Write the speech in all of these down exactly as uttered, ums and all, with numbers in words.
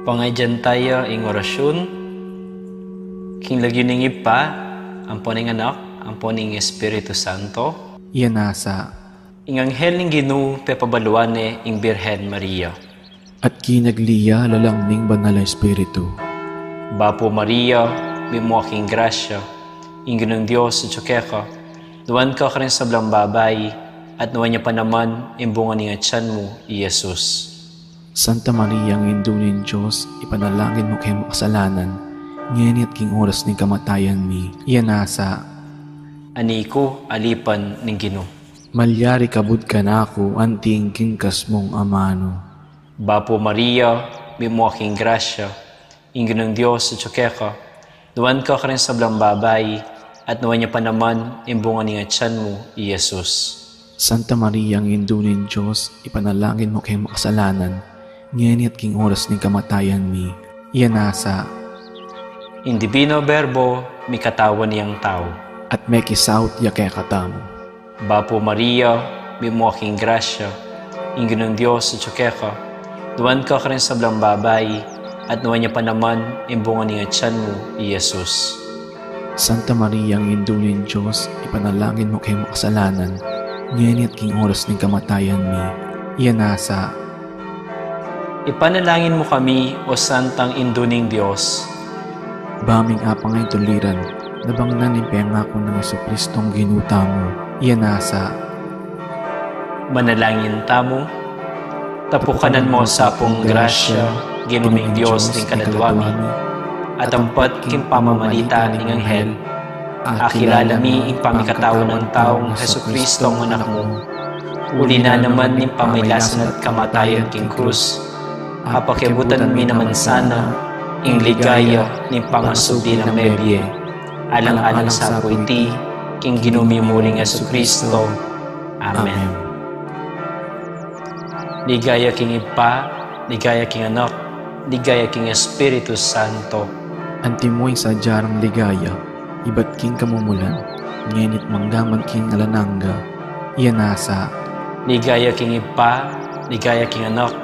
Pangadian tamu ing orasyun, king lagyu ning Ibpa, ampo ning Anak, ampo ning Espiritu Santo. Iya nasa. Ing anghel ning Ginu pepabaluan ne ing Birhen Maria. At kinagli ya lalam ning Banal a Espiritu. Bapu Maria, mitmu ka king grasya, ing Ginung Dios atyu keka, nuan ka karing sablang babai, at nuan ya pa naman ing bunga ning atyan mu, i Jesus. Santa Maria, Indu ning Dios, ipanalangin mu keng makasalanan, ngeni at king oras ning kamatayan mi. Iya nasa. Ani ku, alipan ning Ginu. Malyari kabud kanaku anti ing kinkas mung amanu. Bapu Maria, mitmu ka king grasya, ing Ginung Dios atyu keka, nuan ka karing sablang babai, at nuan ya pa naman ing bunga ning atyan mu, i Jesus. Santa Maria, Indu ning Dios, ipanalangin mu keng makasalanan, ngeni at king oras ning kamatayan mi. Iya nasa. Ing Divino Verbo, mikatawan yang tau. At mekisaut ya kekatamu. Bapu Maria, mitmu ka king grasya, ing Ginung Dios atyu keka, nuan ka karing sablang babai, at nuan ya pa naman ing bunga ning atyan mu, i Jesus. Santa Maria, Indu ning Dios, ipanalangin mu keng makasalanan, ngeni at king oras ning kamatayan mi. Iya nasa. Ipanalangin mu kami, o Santang Indu ning Dios. Ba ming apang ing tuliran, nabang na ning pengaku nang Jesucristong Ginu tamu. Iya nasa. Manalangin tamu. Tapukanan mu sa pung grasya, Ginu ming Dios ning kaladwa mi, at ampat king pamamalita ning anghel, akilala mi ing pamikatawan nang taung Jesucristong Anak mu. Uli na naman ning pamailasan at kamatayan king krus, apakiabutan mi naman sana ing ligaya ning pangasubli nang mebie. Alang-alang sa pu iti, king Ginu mi muring Jesucristo. Amen. Ligaya king Ibpa, ligaya king Anak, ligaya king Espiritu Santo. Antimo ing sadya rang ligaya, ibat king kamumulan, ngeni't manggaman king alang angga. Iya nasa. Ligaya king Ibpa, ligaya king Anak,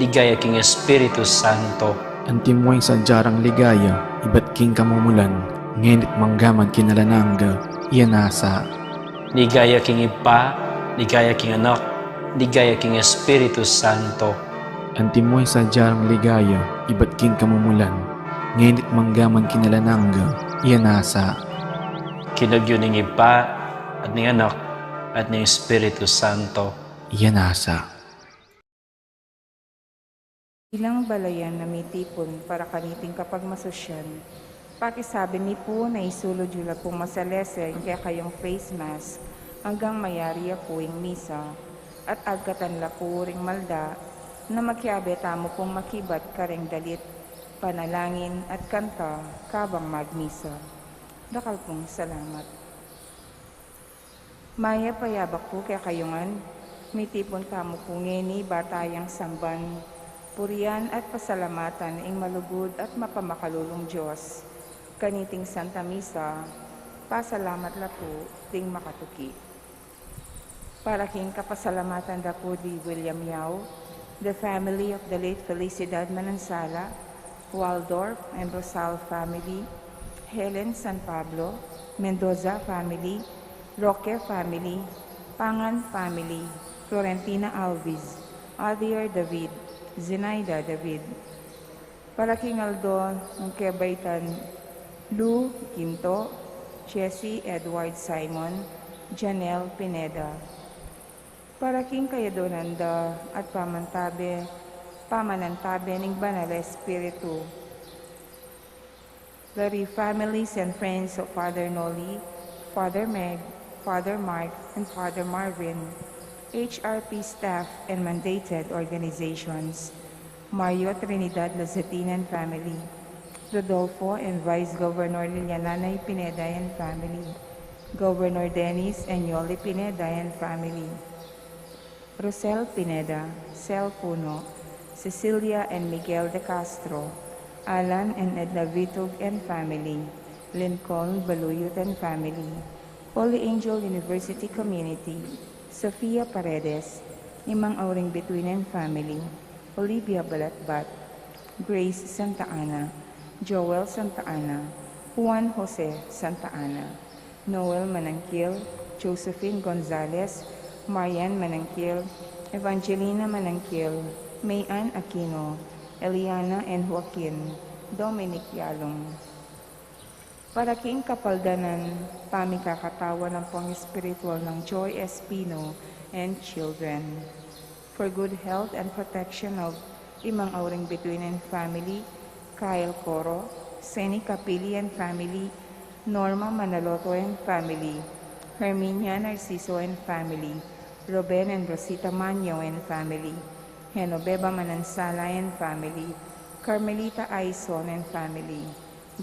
ligaya king Espiritu Santo. Antimo ing sadya rang ligaya, ibat king kamumulan, ngeni't manggaman king alang angga. Iya nasa. Ligaya king Ibpa, ligaya king Anak, ligaya king Espiritu Santo. Antimo ing sadya rang ligaya, ibat king kamumulan, ngeni't manggaman king alang angga. Iya nasa. King lagyu ning Ibpa, at ning Anak, at ning Espiritu Santo. Iya nasa. Bilang balayan a mitipun para kaniting kapagmasusyan, pakisabi mi pu na isulud yu la pung masalese ing kekayung face mask anggang mayari ya pu ing misa, at agkatan la pu ring malda na makiabe tamu pung makibat kareng dalit, panalangin at kanta kabang magmisa. Dakal pung salamat. Mayap a yabak pu kekayu ngan, mitipun tamu pu ngeni ba tayang samban Purian at pasalamatan ing malugud at mapamakalulung Dios. Kaniting Santa Misa, pasalamat la pu ding makatuki. Para king kapasalamatan da pu di William Yao, the family of the late Felicidad Manansala, Waldorf and Rosal family, Helen San Pablo, Mendoza family, Roque family, Pangan family, Florentina Alvis, Adier David, Zenaida David. Para king aldo nung kebaitan, Lou Quinto, Jesse Edward Simon, Janelle Pineda. Para king kayadunan da at pamantabe, pamanantabe ning Banal a Espiritu. The families and friends of Father Noli, Father Meg, Father Mark, and Father Marvin, H R P staff and mandated organizations, Mario Trinidad Lazatin and family, Rodolfo and Vice Governor Liliana Nay Pineda and family, Governor Dennis and Yoli Pineda and family, Rosel Pineda, Sel Puno, Cecilia and Miguel de Castro, Alan and Edna Vitug and family, Lincoln Baluyut and family, Holy Angel University Community, Sofia Paredes, Imang Auring Bituin and family, Olivia Balatbat, Grace Santa Ana, Joel Santa Ana, Juan Jose Santa Ana, Noel Manangkil, Josephine Gonzalez, Marian Manangkil, Evangelina Manangkil, May Ann Aquino, Eliana and Joaquin, Dominic Yalong. Para king kapaldanan, pamikakatawan ampong espiritual nang Joy Espino and children. For good health and protection of Imang Auring Bituin and family, Kyle Coro, Seni Capili and family, Norma Manaloto and family, Herminia Narciso and family, Ruben and Rosita Manyo and family, Genoveva Manansala and family, Carmelita Aison and family,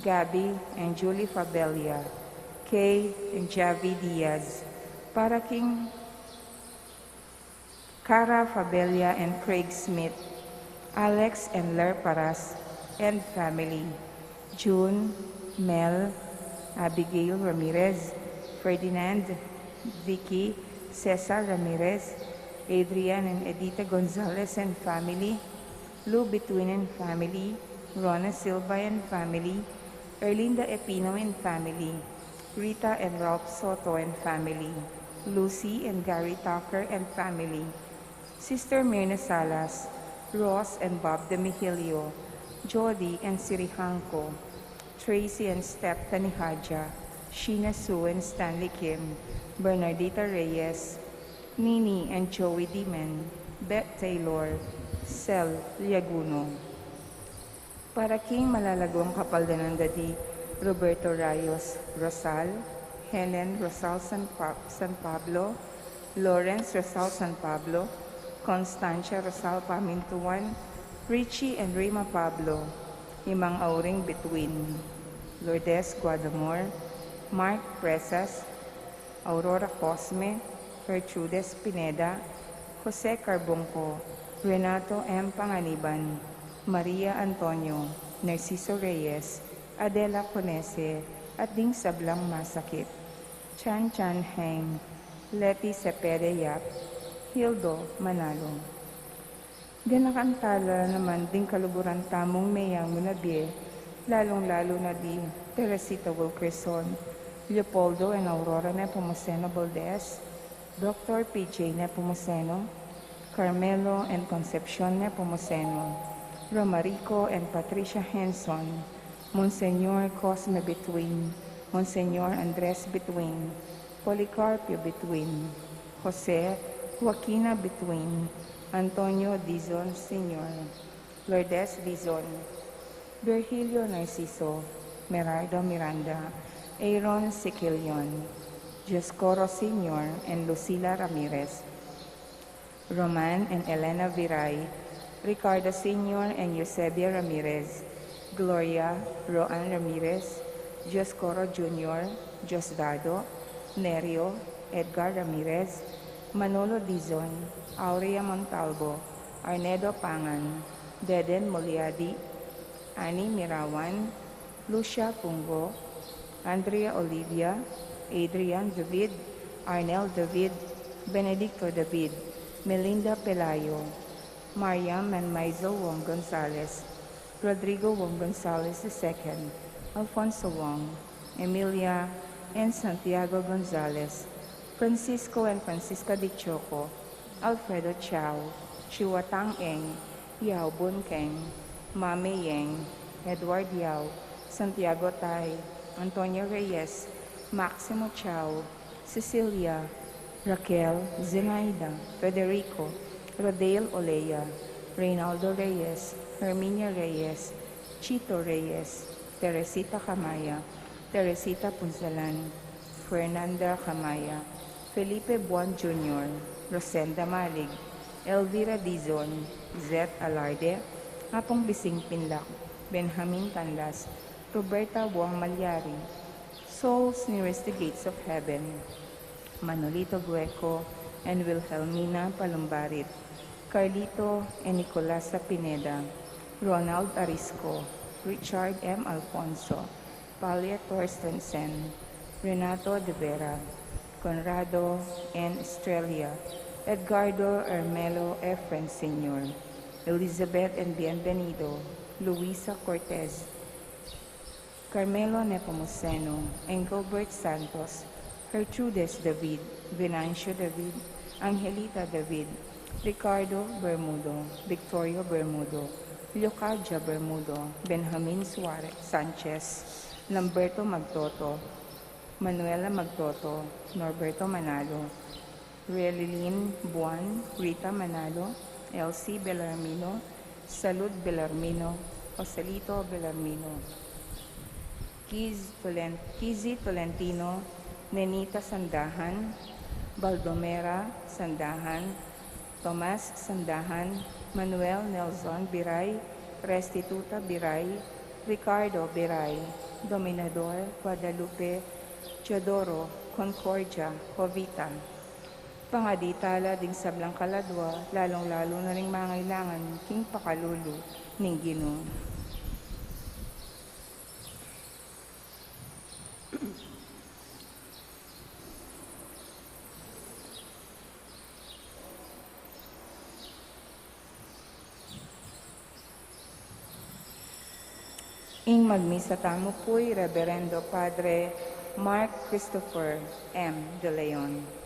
Gabby and Julie Fabella, Kay and Javi Diaz, para king Cara Fabella and Craig Smith, Alex and Ler Paras and family, June, Mel, Abigail Ramirez, Ferdinand, Vicky, Cesar Ramirez, Adrian and Edita Gonzalez and family, Lou Bituin and family, Rona Silva and family, Erlinda Epino and family, Rita and Ralph Soto and family, Lucy and Gary Tucker and family, Sister Mirna Salas, Ross and Bob Demihilio, Jody and Sirihanko, Tracy and Steph Tanihadja, Sheena Sue and Stanley Kim, Bernardita Reyes, Nini and Joey Dimen, Beth Taylor, Sel Liaguno. Para king malalaguang kapaldanan da di Roberto Rayos Rosal, Helen Rosal San, Pa- San Pablo, Lawrence Rosal San Pablo, Constancia Rosal Pamintuan, Richie and Rima Pablo, Imang Auring Bituin, Lourdes Guadamor, Mark Presas, Aurora Cosme, Gertrudes Pineda, Jose Carbungco, Renato M. Panganiban, Maria Antonio, Narciso Reyes, Adela Conese, at ding sablang masakit. Chan Chan Heng, Leti Cepeda Yap, Hildo Manalo. Ganakan tala naman ding kaluguran tamung meyangu na bie, lalung-lalu na di Teresita Wilkerson, Leopoldo and Aurora Nepomuceno Valdez, Doctor P J Nepomuceno, Carmelo and Concepcion Nepomuceno, Romarico and Patricia Henson, Monsignor Cosme Bituin, Monsignor Andres Bituin, Policarpio Bituin, Jose Joaquina Bituin, Antonio Dizon Senior, Lourdes Dizon, Virgilio Narciso, Merardo Miranda, Aaron Siquilion, Dioscoro Senior, and Lucila Ramirez, Roman and Elena Viray, Ricardo Senior and Eusebia Ramirez, Gloria, Roan Ramirez, Dioscoro Junior, Diosdado, Nerio, Edgar Ramirez, Manolo Dizon, Aurea Montalvo, Arnedo Pangan, Deden Muliadi, Annie Mirawan, Lucia Pungo, Andrea Olivia, Adrian David, Arnel David, Benedicto David, Melinda Pelayo, Mariam and Maizel Wong Gonzalez, Rodrigo Wong Gonzalez the second, Alfonso Wong, Emilia and Santiago Gonzalez, Francisco and Francisca de Choco, Alfredo Chao, Chiwatang Eng, Yao Bun Keng, Mame Yeng, Edward Yao, Santiago Tai, Antonio Reyes, Maximo Chao, Cecilia, Raquel, Zenaida, Federico, Rodale Olea, Reynaldo Reyes, Herminia Reyes, Chito Reyes, Teresita Camaya, Teresita Punsalan, Fernanda Camaya, Felipe Buan Junior, Rosenda Malig, Elvira Dizon, Zet Alarde, Apong Bising Pinlac, Benjamin Canlas, Roberta Wong Malyari, Souls Nearest the Gates of Heaven, Manolito Gueco and Wilhelmina Palumbarit, Carlito and Nicolasa Pineda, Ronald Arisco, Richard M. Alfonso, Palia Torstensen, Renato de Vera, Conrado and Estrella, Edgardo Ermelo Efren Senior, Elizabeth and Bienvenido, Luisa Cortez, Carmelo Nepomuceno, Engelbert Santos, Gertrudes David, Venancio David, Angelita David, Ricardo Bermudo, Victorio Bermudo, Leocadia Bermudo, Benjamin Suarez Sanchez, Lamberto Magtoto, Manuela Magtoto, Norberto Manalo, Relilin Buan, Rita Manalo, Elsie Bellarmino, Salud Bellarmino, Joselito Bellarmino, Kiz Tolen-, Kizzy Tolentino, Nenita Sandahan, Baldomera Sandahan, Tomas Sandahan, Manuel Nelson Biray, Restituta Biray, Ricardo Biray, Dominador, Guadalupe, Teodoro, Concordia, Jovita. Pangadi tala ding sablang kaladwa, lalung-lalu na ring mangailangan king pakalulu ning Ginu. Ing magmisa tamu pu i Reverendo Padre Mark Christopher M. De Leon.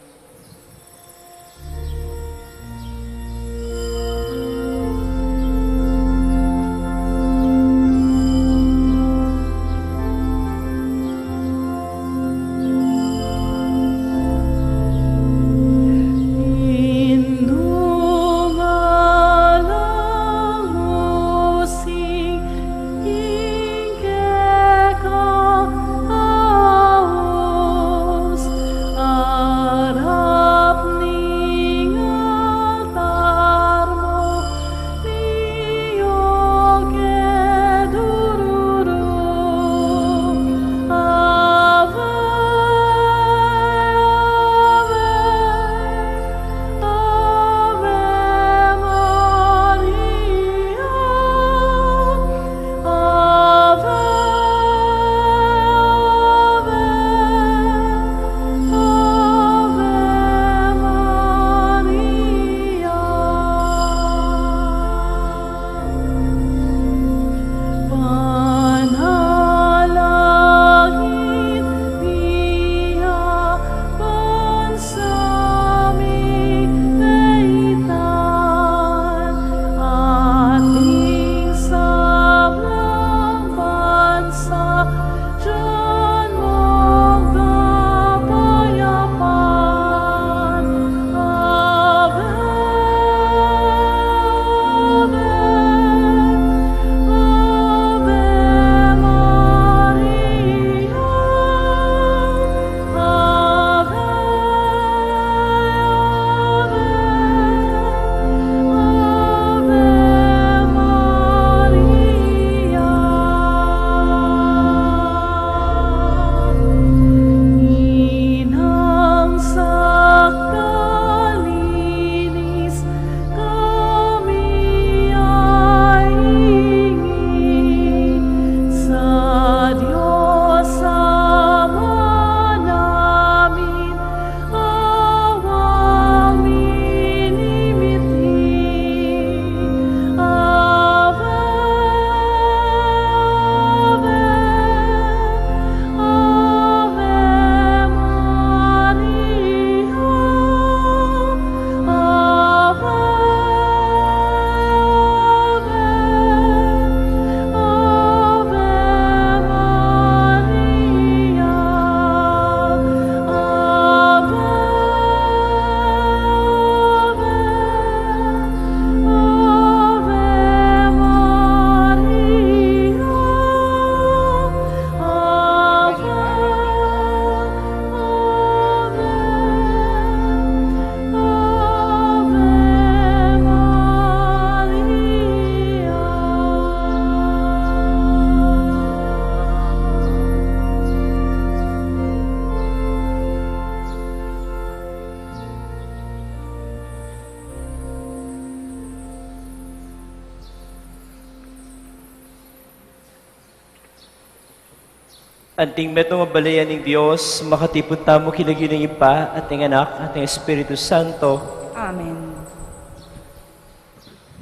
Anting metung a balayan ning Dios, makatipun tamu king lagyu ning Ibpa, at ning Anak, at ning Espiritu Santo. Amen.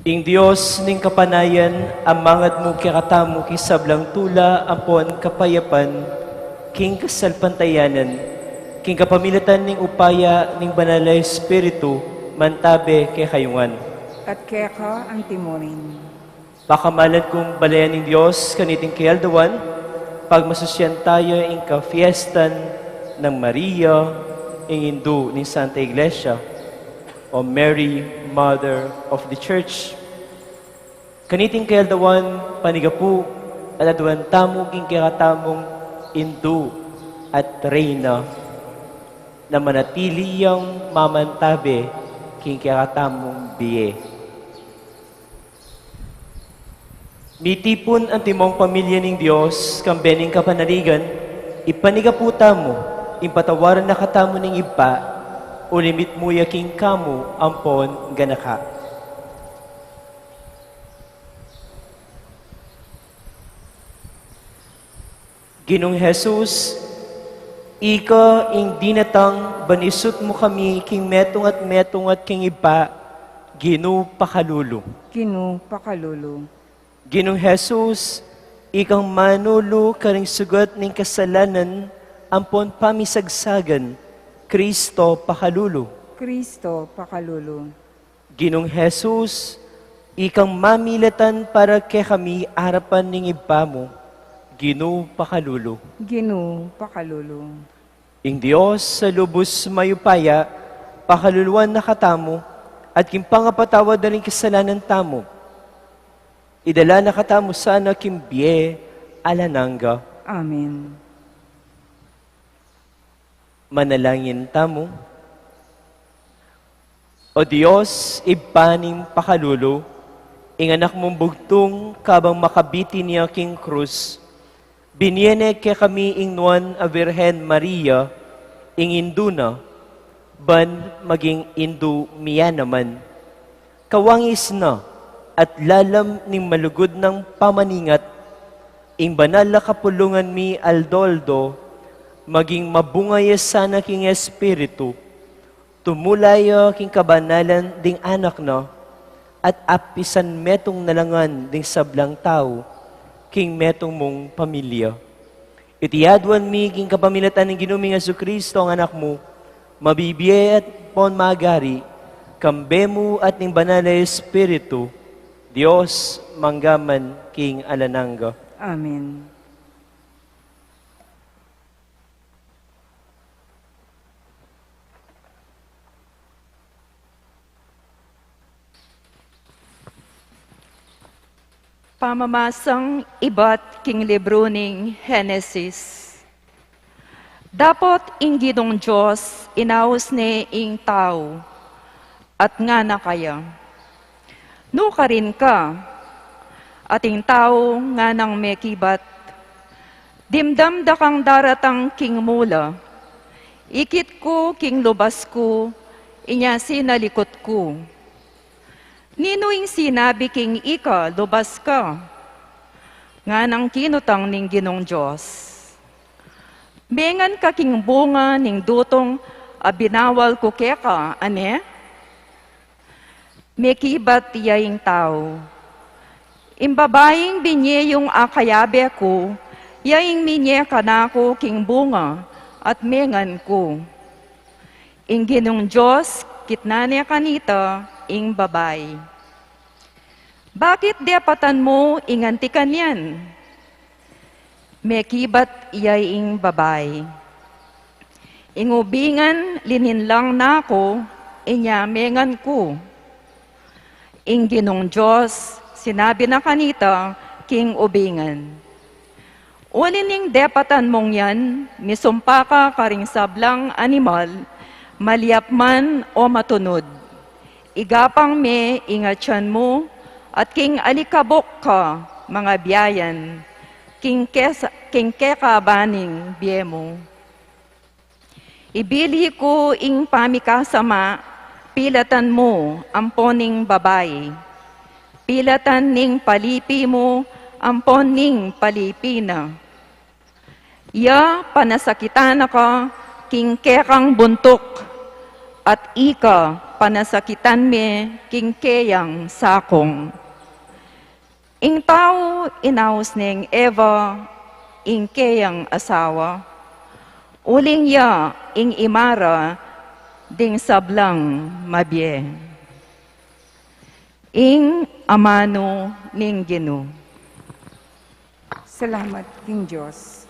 Ing Dios ning kapanayan, a mangad mu kekatamu king sablang tula ampon kapayapan, king kasalpantayanan, king kapamilatan ning upaya ning Banal a Espiritu, mantabe kekayu ngan. At keka antimurin. Pakamalan kung balayan ning Dios, kaniting kayaldawan, pagmasusian tayu ing kafiestan nang Maria, ing Indu ning Santa Iglesia, o Mary, Mother of the Church. Kaniting kayaldawan, panigapu, at aduan tamu king kekatamung Indu at Reyna, na manatili yang mamantabe king kekatamung bie. Mitipun antimong pamilya ning Dios, kambe ning kapanaligan, ipanigapu tamu, ing patawaran na katamu ning Ibpa, uling mitmu ya king kamu ampon ganaka. Ginung Jesus, ika ing dinatang ban isut mu kami king metung at metung at king Ibpa, Ginu pakalulu. Ginu pakalulu. Ginung Jesus, ikang manulu karing sugat ning kasalanan ampon pamisagsagan, Kristo pakalulu. Kristo pakalulu. Ginung Jesus, ikang mamilatan para kekami arapan ning Ibpa mu, Ginu pakalulu. Ginu pakalulu. Ing Dios a lubus mayupaya, pakaluluan na katamu, at king pangapatawad na ring kasalanan tamu, idala na katamu sana king bie alang angga. Amen. Manalangin tamu. O Dios, Ibpa ning pakalulu, ing Anak mung bugtung kabang makabitin ya king krus, binie ne kekami ing Nuan a Virgen Maria, ing Indu na, ban maging Indu mi ya naman. Kawangis na at lalam ning malugud nang pamaningat, ing banal a kapulungan mi aldo-aldo, maging mabunga ya sana king Espiritu, tumula ya king kabanalan ding Anak na, at apisan metung na la ngan ding sablang tau, king metung mung pamilya. Iti aduan mi king kapamilatan ning Ginu ming Jesucristo, ing Anak mu, mabibie at pon magari, kambe mu at ning Banal a Espiritu, Dios, mangga man king alang angga. Amen. Pamamasang ibat king libru ning Henesis. Dapot ing Ginung Dios inaus ne ing tau, at ngana kaya, "Nukarin ka?" At ing tau nganang mekibat, "Dimdam da kang daratang king mula. Ikit ku king lubas ku, inya sinalikut ku." "Ninu ing sinabi king ika lubas ka?" Nganang kinutang ning Ginung Dios, "Mengan ka king bunga ning dutung a binawal ku keka, a ne?" Mekibat ya ing tau, "Ing babaing binie yung akayabe ku, ya ing minie kanaku king bunga, at mengan ku." Ing Ginung Dios kitnan ne kanita ing babai. "Bakit depatan mu ing antikan yan?" Mekibat ya ing babai, "Ing ubingan lininlang na ku, inya mengan ku." Ing Ginung Dios sinabi na kanita king ubingan, "Uli ning depatan mung yan, misumpa ka karing sablang animal, maliap man o matunud. Igapang me ing atian mu, at king alikabuk ka mangabiayan, king kesa-, king kekaban ning bie mu." Ibili ku ing pamikasama pilatan mu ampon ning babai, pilatan ning palipi mu ampon ning palipi na. Iya panasakitan na ka king kekang buntuk, at ika panasakitan me king keyang sakung. Ing tau inaus neng Eva ing keyang asawa, uling ya ing imara ding sablang mabie. Ing amanu ning Ginu. Salamat king Dios.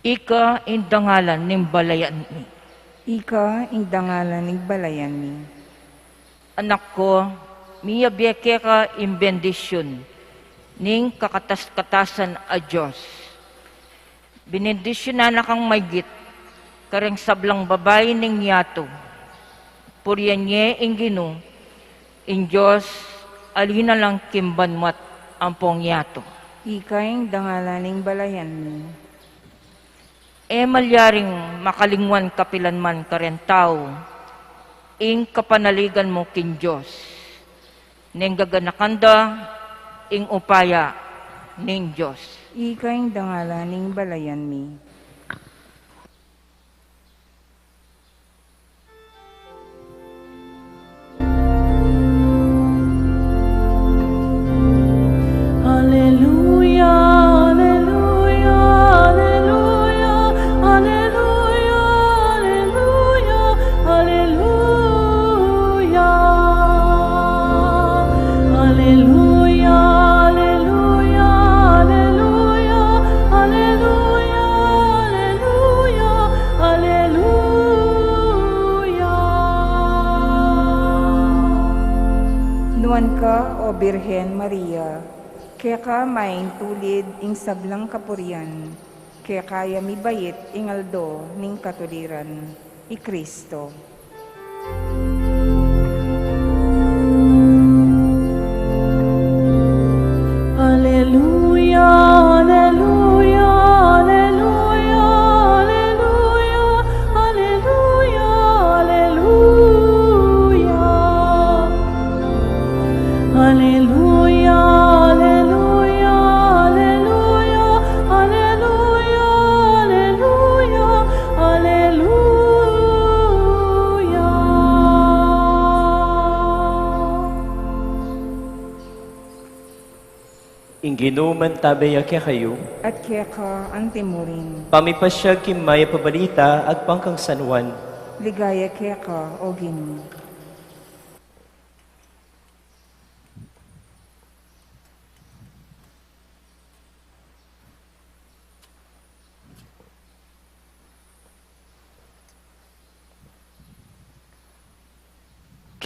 Ika ing dangalan ning balayan mi. Ika ing dangalan ning balayan mi. Anak ku, miyabie keka ing bendisyun ning kakatas-katasan a Dios. Binendisyunan na kang maigit kareng sablang babai ning yatu. Purian ye ing Ginu, ing Dios a linalang king banua't ampong yatu. Ika ing dangalan ning balayan mi. E malyaring makalingwan kapilanman kareng tau ing kapanaligan mu king Dios. Neng gaganakan da ing upaya ning Dios. Ika ing dangalan ning balayan mi. Aleluya, aleluya, aleluya, aleluya, aleluya, aleluya. Aleluya, aleluya, aleluya, aleluya, aleluya, aleluya. Nuan ka, O Birhen Maria, keka maintulid ing sablang kapurian, keka ya mibait ing aldo ning katuliran, i Kristo. Aleluya, aleluya, aleluya, aleluya, aleluya, aleluya. Aleluya, aleluya, aleluya, aleluya, aleluya, aleluya. Ing Ginu mantabe ya kekayu. At keka antimurin. Pamipasyag king mayap a balita agpang kang San Juan. Ligaya keka, O Ginu.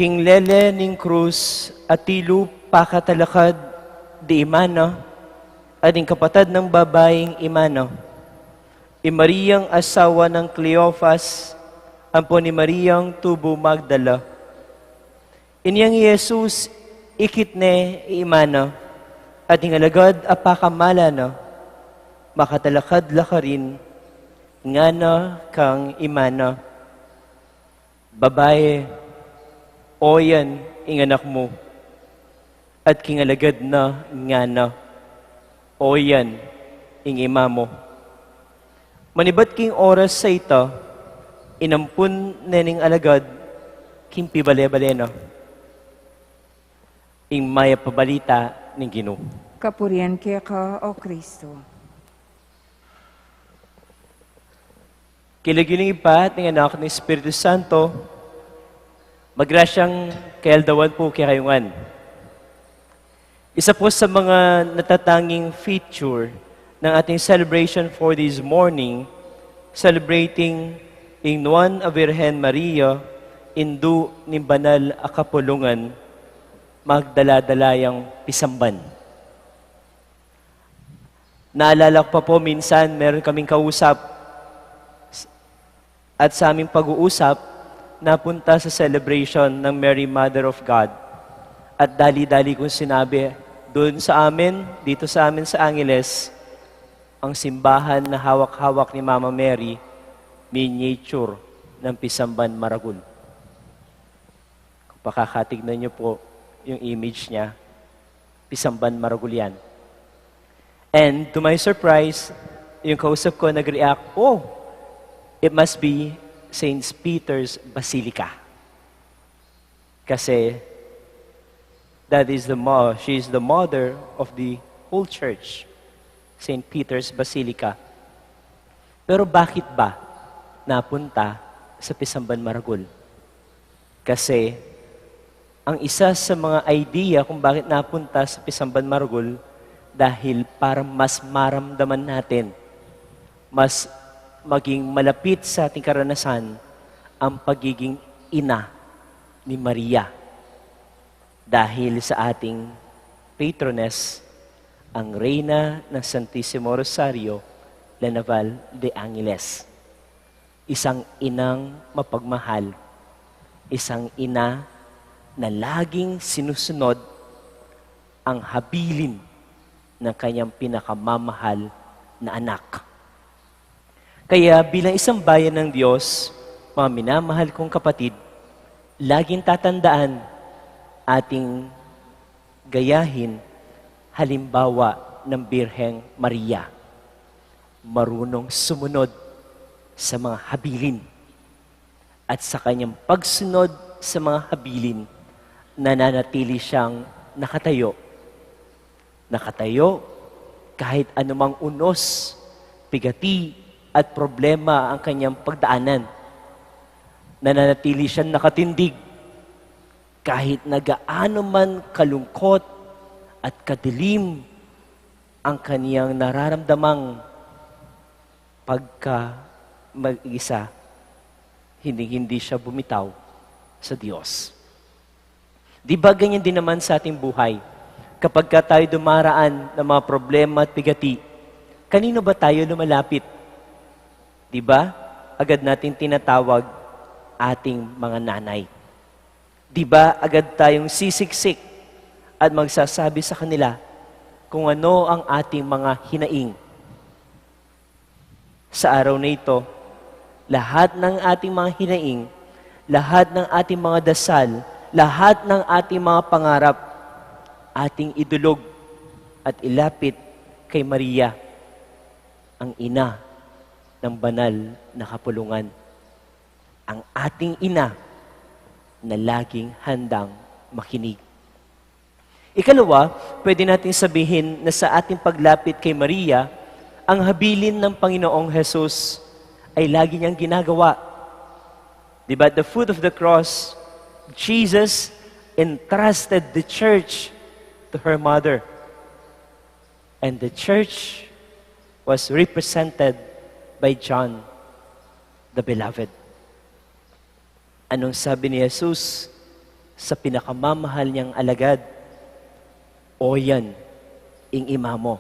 King lele ning krus, atilu pakatalakad di imana, at ing kapatad nang babaing imana, i Mariang asawa nang Cleofas, ampon i Mariang tubu Magdala. Inyang i Jesus, ikit ne i imana, at ing alagad a pakamala na, makatalakad la karin, ngana kang imana, Babai, oyan ing anak mu. At king alagad na, ngana, Oyan ing ima mu. Manibat king oras a ita, inampun ne ning alagad king pibale-bale na. Ing mayap a balita ning Ginu. Kapurian keka, O Kristo. King lagyu ning Ibpa, at ning Anak, at ning Espiritu Santo. Magrasyang kayaldawan pu kekayu ngan. Isa po sa mga natatanging feature ng ating celebration for this morning, celebrating ing Nuan a Birhen Maria, Indu ning Banal a Kapulungan, magdala-dala yang pisamban. Naalala ko pa po, minsan meron kaming kausap s-, at sa aming pag-uusap, napunta sa celebration ng Mary, Mother of God. At dali-dali kong sinabi, Doon sa amin, dito sa amin sa Angeles, ang simbahan na hawak-hawak ni Mama Mary, miniature ng Pisamban Maragul. Kung pakakatignan niyo po yung image niya, Pisamban Maragul yan. And to my surprise, yung kausap ko nag-react, "Oh, it must be Saint Peter's Basilica." Kasi that is the mo she is the mother of the whole church, Saint Peter's Basilica. Pero bakit ba napunta sa Pisamban Maragul? Kasi ang isa sa mga idea kung bakit napunta sa Pisamban Maragul, dahil para mas maramdaman natin, mas maging malapit sa ating karanasan ang pagiging ina ni Maria. Dahil sa ating patroness, ang Reyna ng Santisimo Rosario, La Naval de Angeles. Isang inang mapagmahal, isang ina na laging sinusunod ang habilin ng kanyang pinakamamahal na anak. Kaya bilang isang bayan ng Diyos, mga minamahal kong kapatid, laging tatandaan ating gayahin halimbawa ng Birheng Maria. Marunong sumunod sa mga habilin. At sa kanyang pagsunod sa mga habilin, nananatili siyang nakatayo. Nakatayo kahit anumang unos, pigati, at problema ang kanyang pagdaanan. Nananatili siyang nakatindig kahit na gaano man kalungkot at kadilim ang kaniyang nararamdamang pagka mag-isa, hindi, hindi siya bumitaw sa Diyos. Di ba ganyan din naman sa ating buhay? Kapag ka tayo dumaraan ng mga problema at pigati, kanino ba tayo lumalapit? Di ba? Agad nating tinatawag ating mga nanay. Di ba agad tayong sisiksik at magsasabi sa kanila kung ano ang ating mga hinaing? Sa araw na ito, lahat ng ating mga hinaing, lahat ng ating mga dasal, lahat ng ating mga pangarap, ating idulog at ilapit kay Maria, ang ina ng banal na kapulungan, ang ating ina na laging handang makinig. Ikalawa, pwede nating sabihin na sa ating paglapit kay Maria, ang habilin ng Panginoong Jesus ay lagi niyang ginagawa. Di ba, at the foot of the cross, Jesus entrusted the church to her mother. And the church was represented by John the Beloved. Anong sabi ni Jesus sa pinakamamahal niyang alagad? "O yan, ing ima mo."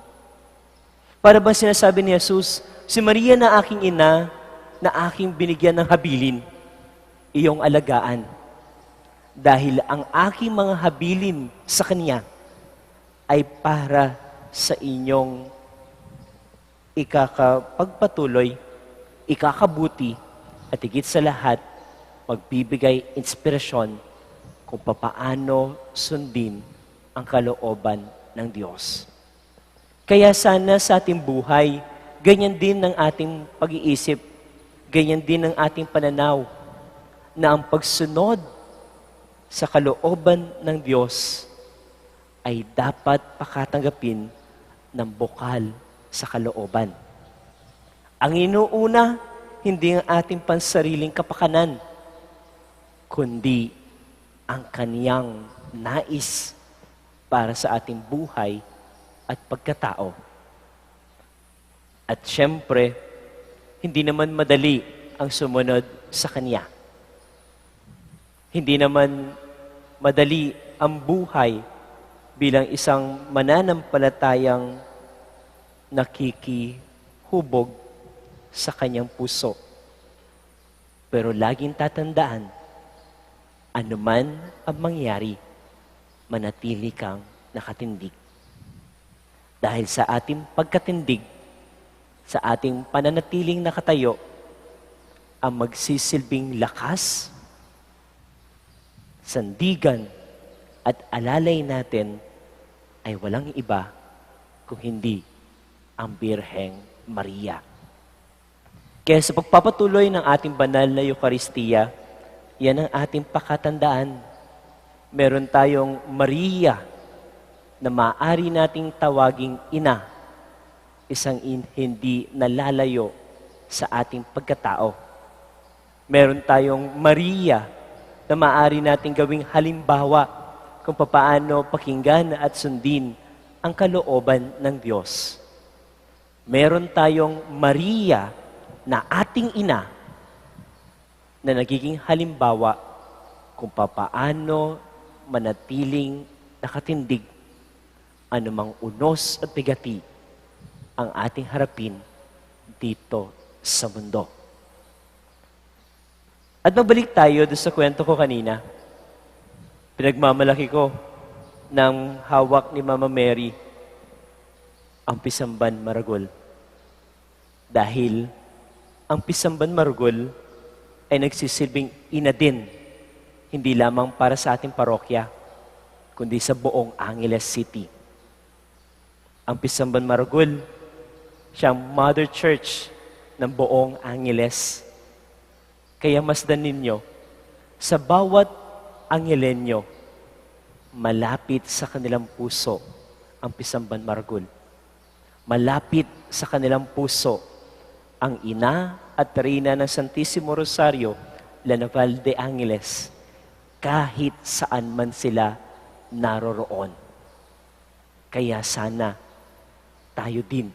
Para bang sinasabi ni Jesus, "Si Maria na aking ina, na aking binigyan ng habilin, iyong alagaan. Dahil ang aking mga habilin sa kanya ay para sa inyong ikakapagpatuloy, ikakabuti, at higit sa lahat, magbibigay inspirasyon kung papaano sundin ang kalooban ng Diyos." Kaya sana sa ating buhay, ganyan din ang ating pag-iisip, ganyan din ang ating pananaw, na ang pagsunod sa kalooban ng Diyos ay dapat pakatanggapin ng bukal sa kalooban. Ang inuuna, hindi ang ating pansariling kapakanan, kundi ang kaniyang nais para sa ating buhay at pagkatao. At siyempre, hindi naman madali ang sumunod sa kanya. Hindi naman madali ang buhay bilang isang mananampalatayang nakikihubog sa kanyang puso. Pero laging tatandaan, anuman ang mangyari, manatili kang nakatindig. Dahil sa ating pagkatindig, sa ating pananatiling nakatayo, ang magsisilbing lakas, sandigan, at alalay natin ay walang iba kung hindi ang Birheng Maria. Kaya sa pagpapatuloy ng ating banal na Eukaristiya, yan ang ating pakatandaan. Meron tayong Maria na maaari nating tawaging ina, isang in-, hindi nalalayo sa ating pagkatao. Meron tayong Maria na maaari nating gawing halimbawa kung papaano pakinggan at sundin ang kalooban ng Diyos. Meron tayong Maria na ating ina na nagiging halimbawa kung papaano manatiling nakatindig anumang unos at bigati ang ating harapin dito sa mundo. At mabalik tayo doon sa kwento ko kanina. Pinagmamalaki ko ng hawak ni Mama Mary ang pisamban maragul. Dahil ang pisamban maragul ay nagsisilbing ina din, hindi lamang para sa ating parokya, kundi sa buong Angeles City. Ang pisamban maragul, siyang mother church ng buong Angeles. Kaya masdan ninyo, sa bawat Angelenyo, malapit sa kanilang puso ang pisamban maragul. Malapit sa kanilang puso ang ina at reyna ng Santisimo Rosario, La Naval de Angeles, kahit saan man sila naroroon. Kaya sana tayo din,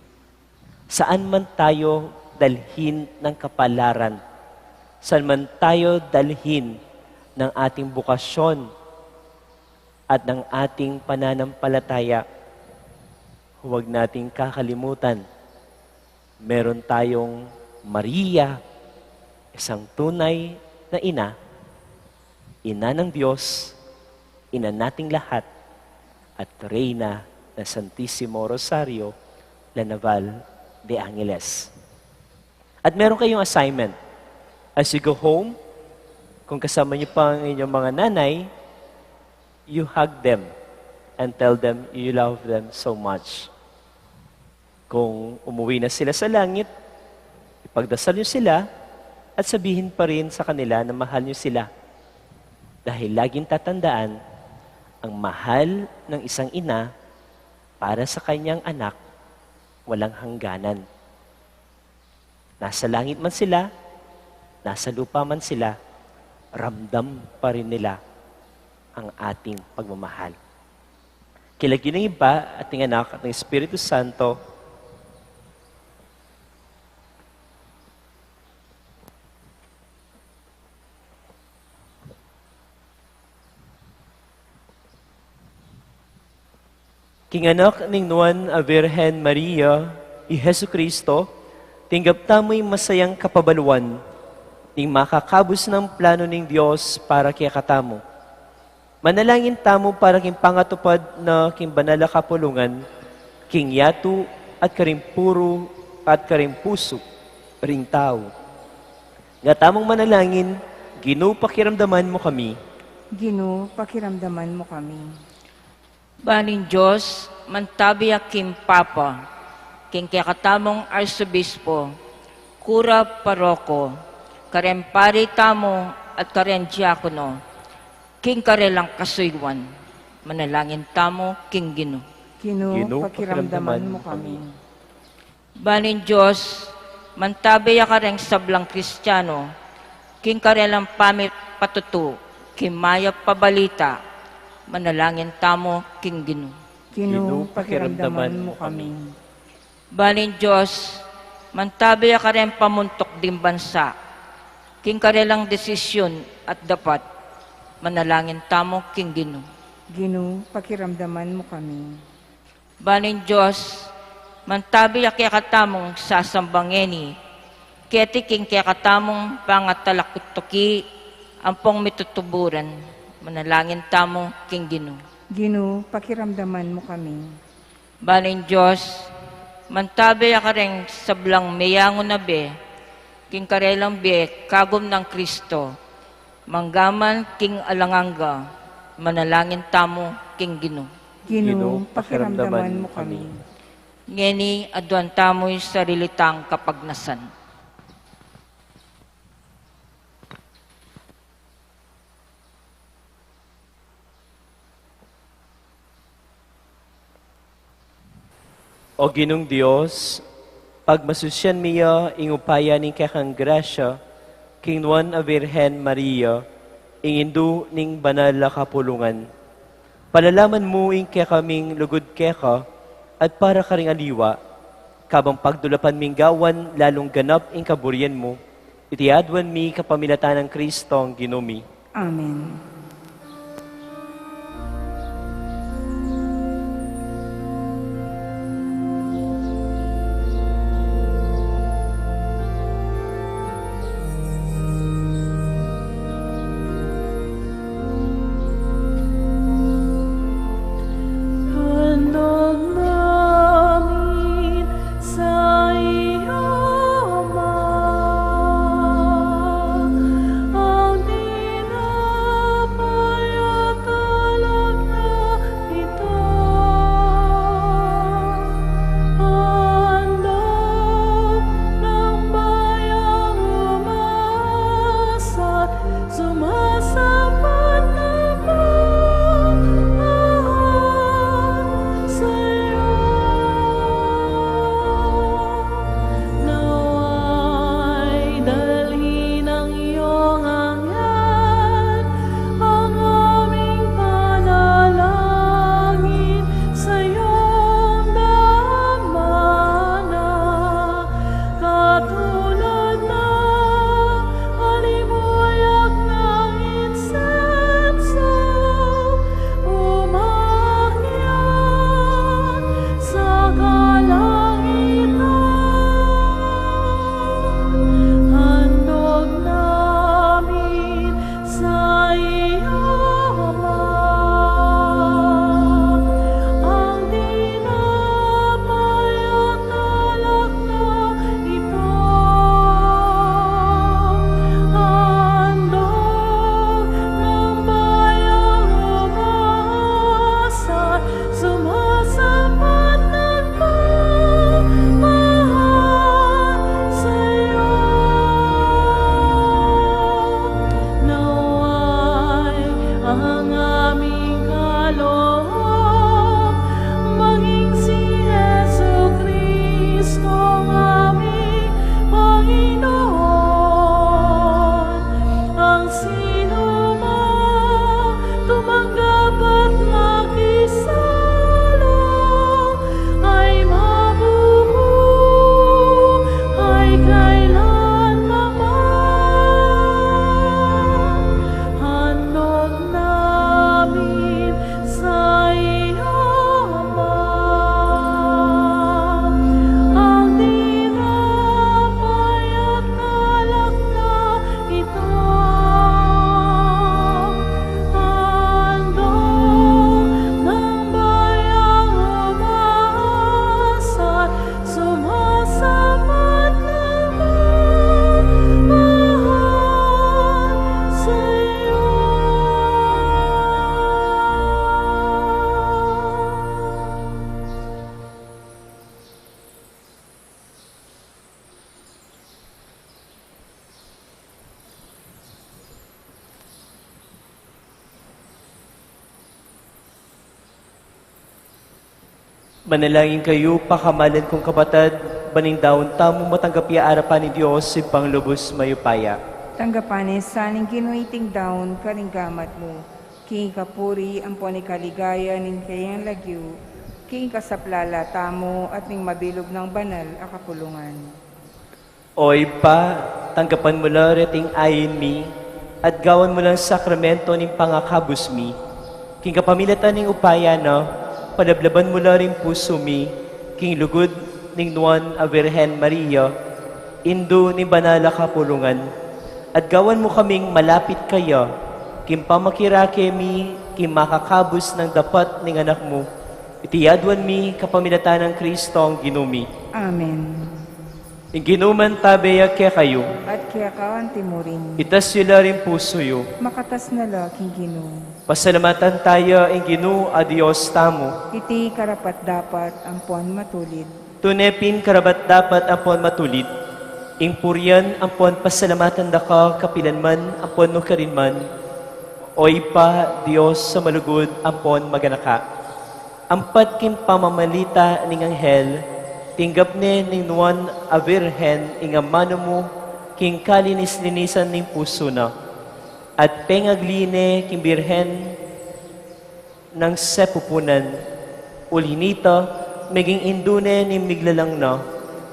saan man tayo dalhin ng kapalaran, saan man tayo dalhin ng ating bukasyon at ng ating pananampalataya, huwag nating kakalimutan, meron tayong Maria, isang tunay na ina, ina ng Diyos, ina nating lahat, at reyna ng Santisimo Rosario, La Naval de Angeles. At meron kayong assignment. As you go home, kung kasama niyo pa ang inyong mga nanay, you hug them and tell them you love them so much. Kung umuwi na sila sa langit, ipagdasal niyo sila at sabihin pa rin sa kanila na mahal niyo sila. Dahil laging tatandaan, ang mahal ng isang ina para sa kanyang anak, walang hangganan. Nasa langit man sila, nasa lupa man sila, ramdam pa rin nila ang ating pagmamahal. King lagyu ning Ibpa, at ning Anak, at ning Espiritu Santo. King anak ning Nuan a Virgen Maria, i Jesucristo, tinggap tamu ing masayang kapabaluan ning makakabus nang plano ning Dios para kekatamu. Manalangin tamu para king pangatupad na king banal a kapulungan, king yatu at karing puru at karing pusu ring tau. Nga tamung manalangin, Ginu, pakiramdaman mu kami. Ginu, pakiramdaman mu kami. Ban ning Dios, mantabi ya king Papa, king kekatamung Arsobispo, kura, paroko, kareng pari tamu at kareng diakono, king karelang kasuyuan. Manalangin tamu king Ginu. Ginu, Ginu, pakiramdaman pakiramdaman mu mu kami. Kami. Ban ning Dios, mantabi ya kareng sablang Kristiano, king karelang pamipatutu king mayap a balita. Manalangin tamu king Ginu. Ginu, Ginu, pakiramdaman pakiramdaman mu mu kami. Kami. Ban ning Dios, mantabi ya kareng pamuntuk ding bansa, king karelang desisyun at dapat. Manalangin tamu king Ginu. Ginu, pakiramdaman mu kami. Ban ning Dios, mantabi ya kekatamung sasamba ngeni, keti king kekatamung pangatalakutuki ampong mitutuburan. Manalangin tamu king Ginu. Ginu, pakiramdaman mu kami. Bana ing Dios, mantabe ya kareng sablang meyangu na bie, king karelang bie kagum nang Kristo, mangga man king alang angga. Manalangin tamu king Ginu. Ginu, pakiramdaman mu kami. Ngeni, aduan tamu ing sarili tang kapagnasan. O Ginung Dios, pagmasusyan mi ya ing upaya ning kekang grasya, king Nuan a Virgen Maria, ing indu ning banal a kapulungan. Palalaman mu ing kekaming lugud keka, at para karing aliwa, kabang pagdulapan ming gawan lalung ganap ing kaburian mu, iti aduan mi kapamilatan nang Kristong Ginu mi. Amen. Handog namin sa iyo, Ama, ang tinapay at alak na ito. Handog ng bayang umaasa, sumasapat na pagmamahal sa'yo. Nawa'y dalhin ng iyong anghel ang aming panalangin sa iyong dambana. Katulad ng alimuyak ng insenso, umakyat sa kalangitan. Handog namin sa iyo, Ama, ang tinapay at alak na ito. Handog ng bayang umaasa, sumasapat na pagmamahal sa'yo. Nawa'y ang aming kaloob maging si Jesucristo, ang aming Panginoon. Ang sinumang tumanggap at makisalo ay mabubuhay kailanman. Handog namin sa iyo, Ama, ang tinapay at alak na ito. Handog ng bayang umaasa, sumasapat na pagmamahal sa'yo. Manalangin kayu, pakamalan kung kapatad, ban ing daun tamu matanggap ya arapan ning Dios, Ibpang lubus mayupaya. Tanggapan na sa ning Ginu iting daun karing gamat mu, king ikapuri ampon ikaligaya ning kayang lagyu, king ikasaplala tamu at ning mabilug nang banal a kapulungan. O Ibpa, tanggapan mu la reting ain mi, at gawan mu lang sakramento ning pangakabus mi. King kapamilatan ning upaya na, palablaban mu la ring pusu mi, king lugud ning Nuan a Virgen Maria, Indu ning banal a kapulungan, at gawan mu kaming malapit kaya, king pamakirake mi, king makakabus nang dapat ning Anak mu, Iti aduan mi kapamilatan nang Kristong Ginu mi. Amen. Ing Ginu mantabe ya kekayu. At keka anti mu rin. Itas yu la ring pusu yu. Makatas na la king Ginu. Pasalamatan taya ing Ginu a Dios tamu. Iti karapat-dapat ampon matulid. Tune pin karapat-dapat ampon matulid, ing purian ampon pasalamatan da ka kapilan man ampon nukarin man, O Ibpa, Dios a malugud ampon maganaka. Ampat king pamamalita ning anghel, tinggap ne ning nuan a Virgen ing amanu mu king kalinis-linisan ning pusu na, at pengagli ne king Virgen nang sepupunan. Uli nita, meging indu ne ning miglalang na,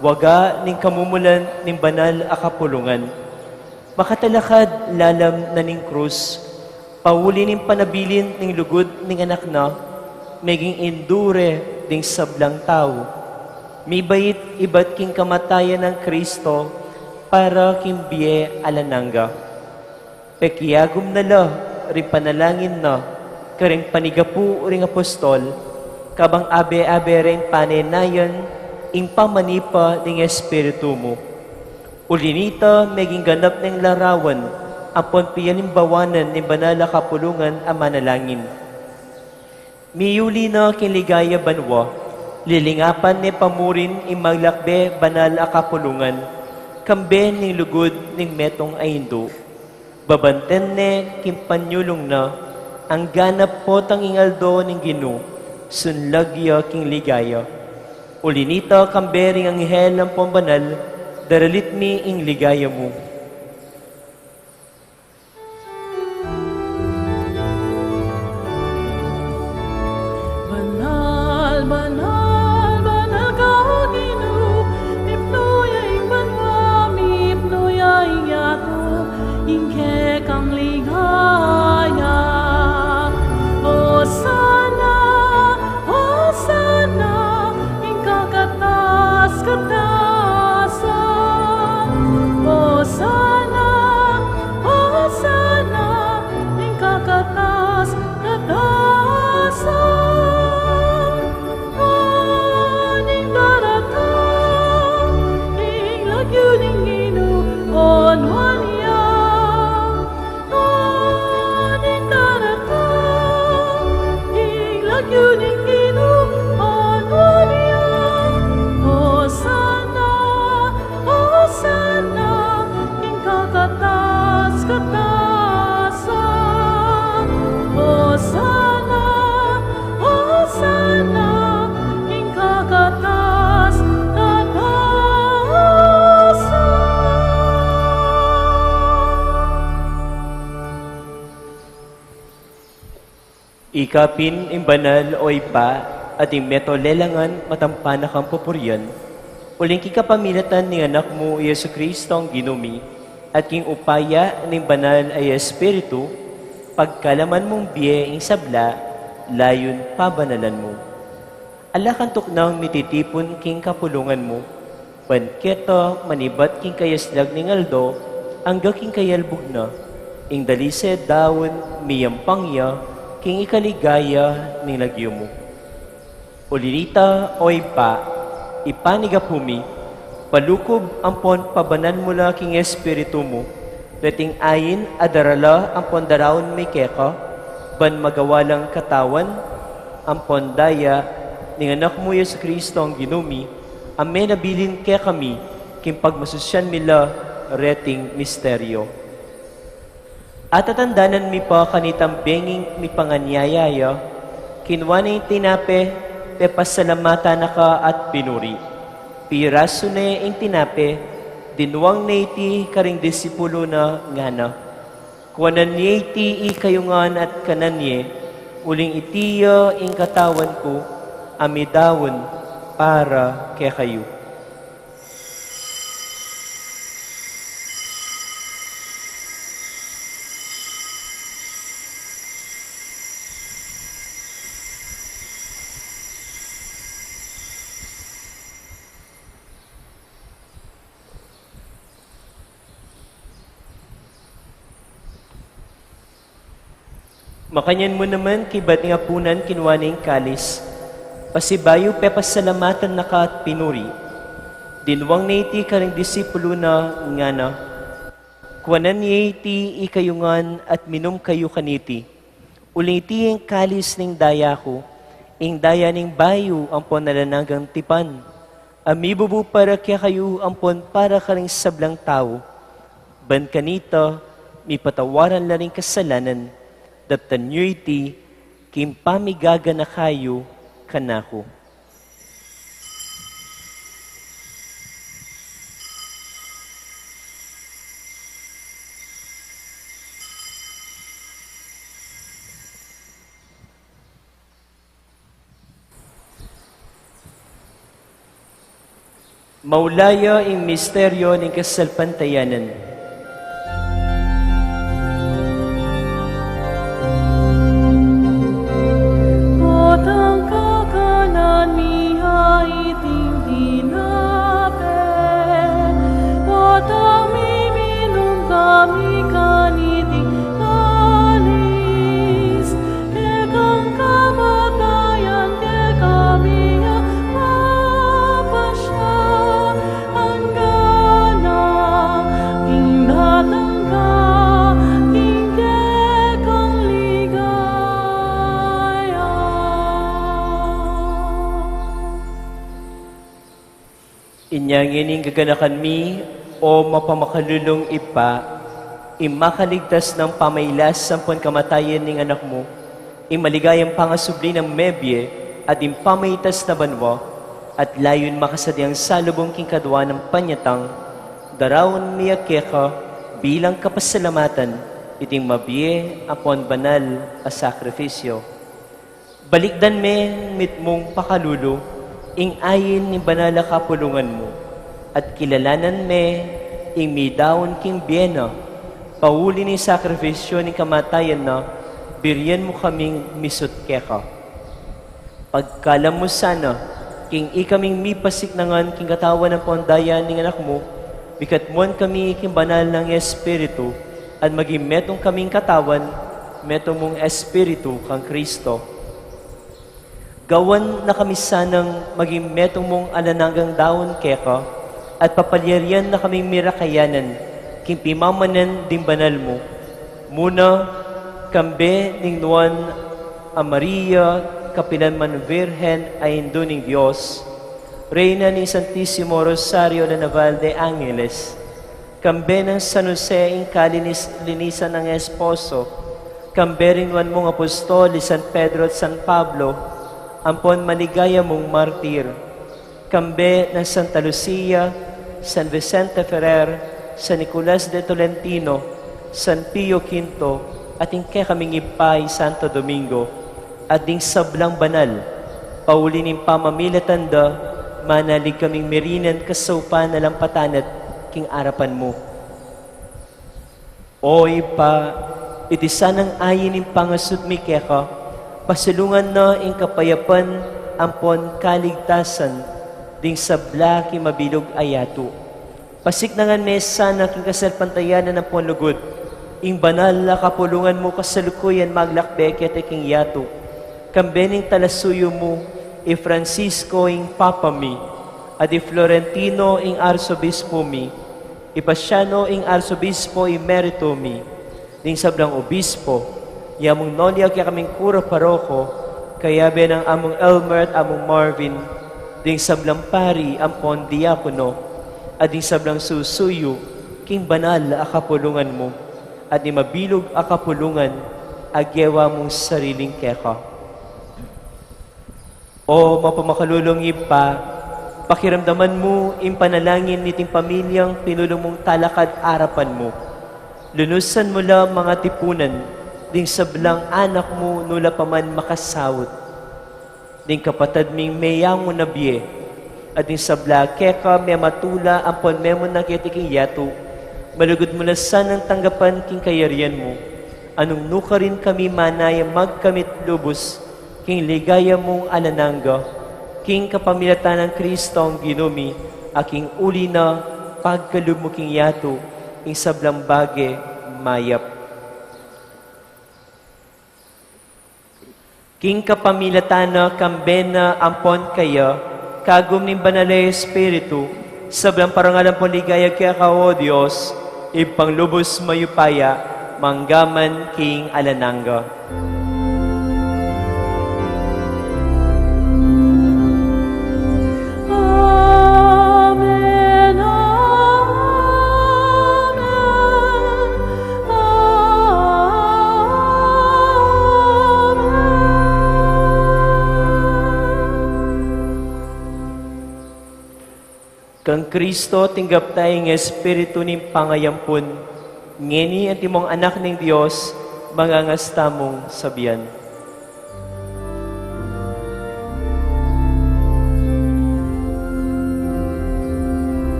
waga ning kamumulan ning banal a kapulungan. Makatalakad lalam na ning krus, pauli ning panabilin ning lugud ning anak na, meging indu re ding sablang tau. Mibait ibat king kamatayan nang Kristo para king bie alang angga. Pekiagum na la ring panalangin na karing panigapu ring apostol, kabang abe-abe reng panenayan ing pamanipa ning Espiritu mu. Uli nita, meging ganap neng larawan ampon pialimbawanan ning banal a kapulungan a manalangin. Miyuli na king ligaya banua, lilingapan ne pa murin ing maglakbe banal a kapulungan, kambe ning lugud ning metung a indu. Babanten ne king panyulung na, angga na potang ing aldo ning Ginu, sunlag ya king ligaya. Uli nita, kambe ring anghel ampon banal, daralit mi ing ligaya mu. Banal, banal, banal ka, O Ginu, mipnu ya ing banua, mipnu ya ing yatu, ing kekang ligaya. Hosana, Hosana, ing kakatas-katasan. Hosana, Hosana, ing kakatas-katasan. Ing daratang, ing lagyu ning Ginu, onuan ya. Ing daratang, ing lagyu ning Ginu, onuan ya. Hosana, Hosana, ing kakatas-katasan. Hosana, Hosana, ing kakatas-katasan. Ika pin ing banal, O Ibpa, at ing metung lelangan matampan na kang pupurian, uling king kapamilatan ning Anak mu, Jesu-Cristong Ginu mi, at king upaya ning Banal a Espiritu, pagkalaman mung bie ing sabla, layun pabanalan mu. Ala kang tuknang mititipun king kapulungan mu, ban keta manibat king kayaslag ning aldo, angga king kayalbug na, ing dalise daun miyampang ya king ikaligaya ning lagyu mu. Uli nita, O Ibpa, ipanigapu mi, palukub ampon pabanal mu la king Espiritu mu, reting ain a darala ampon daraun mi keka, ban magawa lang katawan ampon daya ning Anak mu Jesu-Cristong Ginu mi, a menabilin kekami king pagmasusyan mi la reting misteryo. Atatandanan mi pa kanitang benging mipanganyaya ya, kinua ne ing tinape, pepasalamatan na ka at pinuri. Pirasu ne ing tinape, dinuang ne iti karing disipulu na, ngana: Kuanan ye iti ikayu ngan at kanan ye, uling iti ya ing katawan ku, a midaun para kekayu. Makanyan mu naman, kaybat ning apunan, kinua ne ing kalis, Pasibayu pepasalamatan na ka at pinuri. Dinuang na iti karing disipulu na, ngana: Kuanan ye iti ikayu ngan at minum kayu kaniti. Uling iti ing kalis ning daya ku, ing daya ning bayu ampon alang anggang tipan, a mibubu para kekayu ampon para karing sablang tau. Ban kanita, mipatawaran la ring kasalanan. Daptan yu iti king pamigaganaka yu kanaku. Maulaya ing misteryo ning kasalpantayanan. Potang kakanan mi ha iting tinape, potang miminum kami kaniting kalis, kekang kamatayan kekami a mapasya, anggana king datang ka king kekang ligaya. Inya ngeni ing gaganakan mi, O mapamakalulung Ibpa, ing makaligtas nang pamailas ampon kamatayan ning Anak mu, ing maligayang pangasubli nang mebie at ing pamaitas na banua, at layun makasadyang salubung king kadua nang panyatang, daraun mi ya keka bilang kapasalamatan iting mabie ampon banal a sakrifisyo. Balikdan me ing mitmung pakalulu, ing ain ning banal a kapulungan mu, at kilalanan me ing midaun king bie na, pauli ning sakrifisyo ning kamatayan na, birian mu kaming misut keka. Pagkalam mu sana, king ikaming mipasiknangan king katawan ampon daya ning Anak mu, mikatmuan kami king banal nang Espiritu, at maging metung kaming katawan, metung mung Espiritu kang Kristo. Gawan na kami sanang maging metung mung alang anggang daun keka, at papalyarian na kaming mirakayanan king pimamanan ding banal mu, muna kambe ning Nuan a Maria, kapilan man Virgen a Indu ning Dios, Reyna ning Santisimo Rosario de Naval de Angeles, kambe nang San Jose ing kalinis-linisan nang esposo, kambe ring nuan mung apostol i San Pedro at San Pablo, ampon maligaya mung martir, kambe nang Santa Lucia, San Vicente Ferrer, San Nicolas de Tolentino, San Pio Quinto, at ing kekaming Ibpa i Santo Domingo, at ding sablang banal, pauli ning pamamilatan da, manalig kaming mirinan kasaupan a lampatanat king arapan mu. O Ibpa, iti sanang ain ning pangasut mi keka, pasulungan na ing kapayapan ampon kaligtasan ding sabla king mabilug a yatu. Pasiknangan me sana king kasalpantayanan ampon lugud ing banal a kapulungan mu kasalukuyan maglakbe keti king yatu, kambe ning talasuyu mu, i Francisco ing Papa mi, at i Florentino ing Arsobispo mi, i Paciano ing Arsobispo Emerito mi, ding sablang obispo, i Among Nolia, kekaming kura paroko, kayabe nang Among Elmer at Among Marvin, ding sablang pari ampon diakono, at ding sablang susuyu king banal a kapulungan mu, at ding mabilug a kapulungan a gewa mung sariling keka. O mapamakalulung Ibpa, pakiramdaman mu ing panalangin niting pamilyang pinulung mung talakad arapan mu. Lunusan mu la mangatipunan ding sablang anak mu nula pa man makasaut. Ding kapatad ming meyangu na bie, at ding sabla keka mematula ampon memunang keti king yatu, malugud mu la sanang tanggapan king kayarian mu. Anung nukarin kami manaya magkamit lubus king ligaya mung alang angga, king kapamilatan nang Kristong Ginu mi, a king uli na pagkalub mu king yatu, ing sablang bage mayap. King kapamilatan na, kambe na ampon kaya, kagum ning Banal a Espiritu, sablang parangal ampon ligaya keka, O Dios, Ibpang lubus mayupaya, mangga man king alang angga. Amen, amen, amen. Kang Kristo tinggap taya ing Espiritu ning pangayampun, ngeni antimong anak ning Dios, mangangas tamung sabian.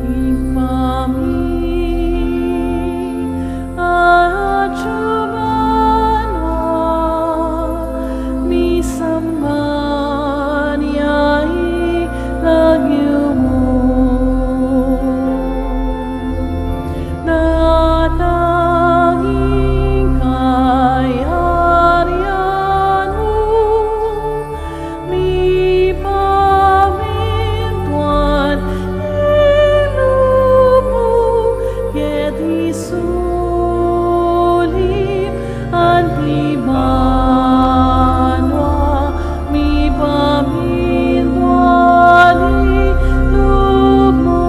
Ibpa mi, atsu ka banua, misamban ya ing lagyu mu. Datang ing kayarian mu, mipamintuan ing lub mu keti sulip anti banua. Mipamintuan ing lub mu,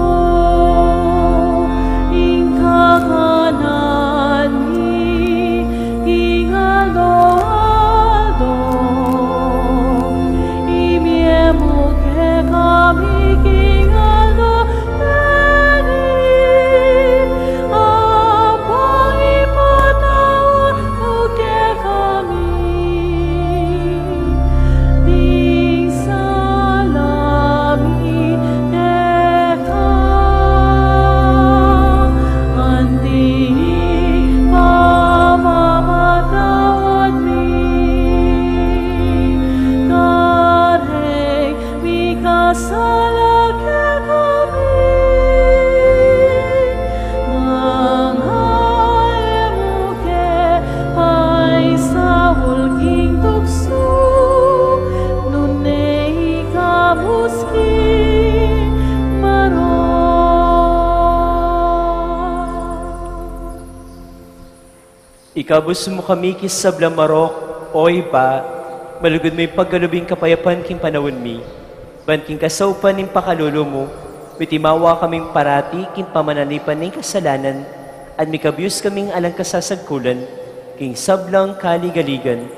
ing kakanan mi king aldo-aldo, ibie mu kekami king aldo leni, ampon ipatawad mu kekami ding sala mi keka, anti ing pamamatawad mi kareng mikasala kekami, nang e mu ke paisaul king tuksu, nune ikabus king marok. Ikabus mu kami king sablang marok, O Ibpa, malugud mu ipagkalub ing kapayapan king panaun mi, ban king kasaupan ning pakalulu mu, mitimawa kaming parati king pamanalipan ning kasalanan, at mikabus kaming alang kasasagkulan king sablang kaligaligan,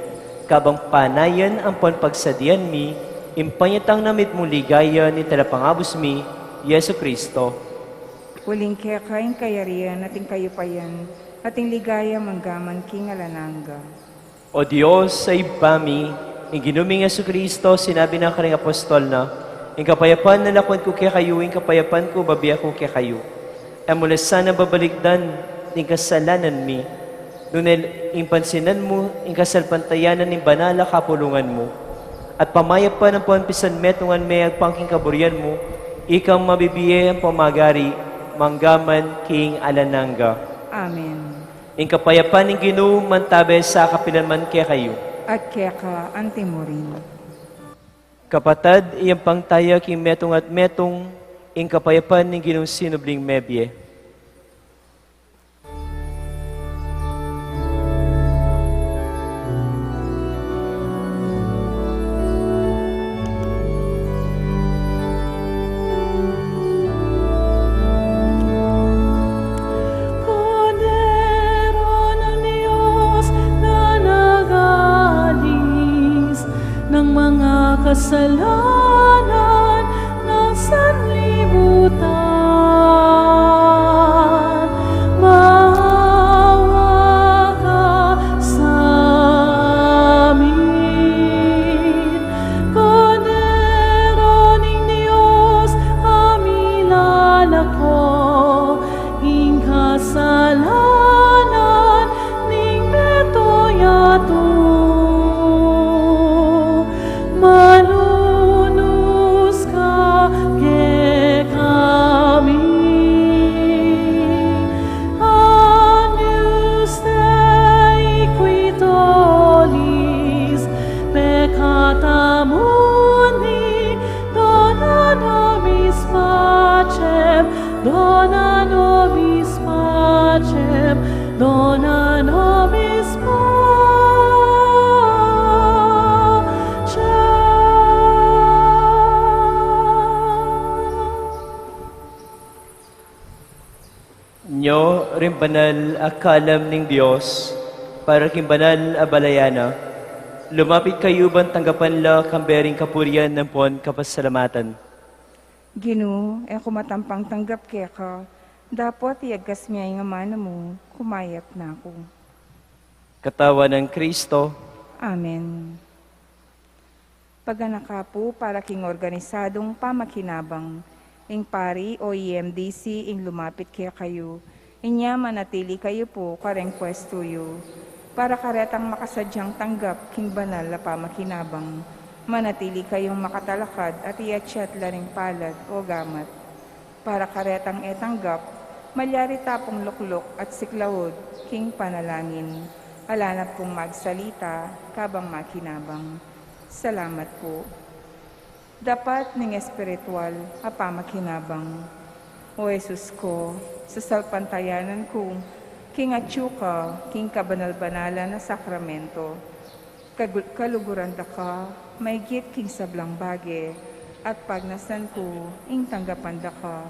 kabang panayan ampon pagsadian mi ing panyatang na mitmung ligaya ning Talapangabus mi, Jesucristo. Uling keka ing kayarian at ing kayupayan, at ing ligaya mangga man king alang angga. O Dios a Ibpa mi, ing Ginu ming Jesucristo, sinabi na karing apostol na, ing kapayapan lalakwan ku kekayu, ing kapayapan ku babie ku kekayu. E mu la sana babalikdan ing kasalanan mi, nune ing pansinan mu ing kasalpantayanan ning banal a kapulungan mu, at pamayapan ampon pisanmetungan me agpang king kaburian mu, ikang mabibie ampon magari, mangga man king alang angga. Amen. Ing kapayapan ning Ginu mantabe sa kapilan man kekayu. At keka antimurin. Kapatad, iyang pangtaya king metung at metung ing kapayapan ning Ginung sinubling mebie. Kordero ng Diyos na nag-aalis ng mga kasalanan ng sanlibutan. Pacem, dona nobis pacem, dona nobis pacem. Nyo ring banal a kalam ning Dios, para king banal a balayan na. Lumapit kayu ban tanggapan la kambe ring kapurian ampon kapasalamatan. Ginu, e ku matampang tanggap keka, dapot iagkas me ing amanu mu, kumayap na ku. Katawan nang Kristo. Amen. Paganaka pu para king organisadung pamakinabang, ing pari o E M D C ing lumapit kekayu, inya manatili kayu pu kareng pwestu yu. Para karetang makasadyang tanggap king banal a pamakinabang, manatili kayung makatalakad at iatsat la ring palad o gamat. Para karetang e tanggap, malyari ta pung lukluk at siklaud king panalangin. Ala na pung magsalita kabang makinabang. Salamat pu. Dapat ning espiritual a pamakinabang. O Jesus ko, sasalpantayanan ku king atyu ka king kabanal-banalan a sakramento. Kagul-, kaluguran da ka maigit king sablang bage, at pagnasan ku ing tanggapan da ka.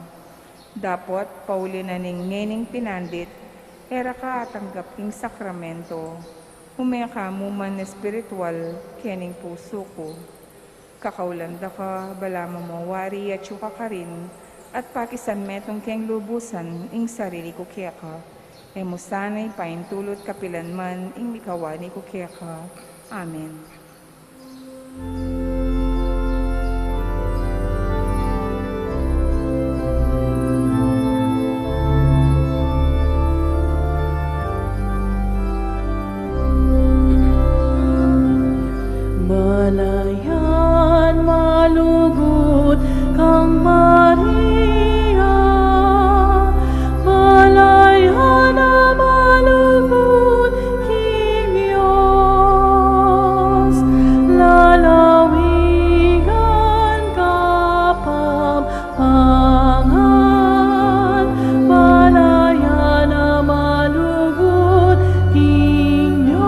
Dapot pauli na ning ngening pinandit, e ra ka atanggap king sakramento. Ume ka mu man espiritual kening pusu ku. Kakaulan da ka, balamu mo wari atyu ka karin, at pakisan metung keng lubusan ing sarili ku keka. E mu sana ipaintulut kapilan man ing mikawani ku keka. Amen. Balayan malugud kang Maria, balayan a malugud king Dios, lalawigan ka pang pangan, balayan a malugud king Dios,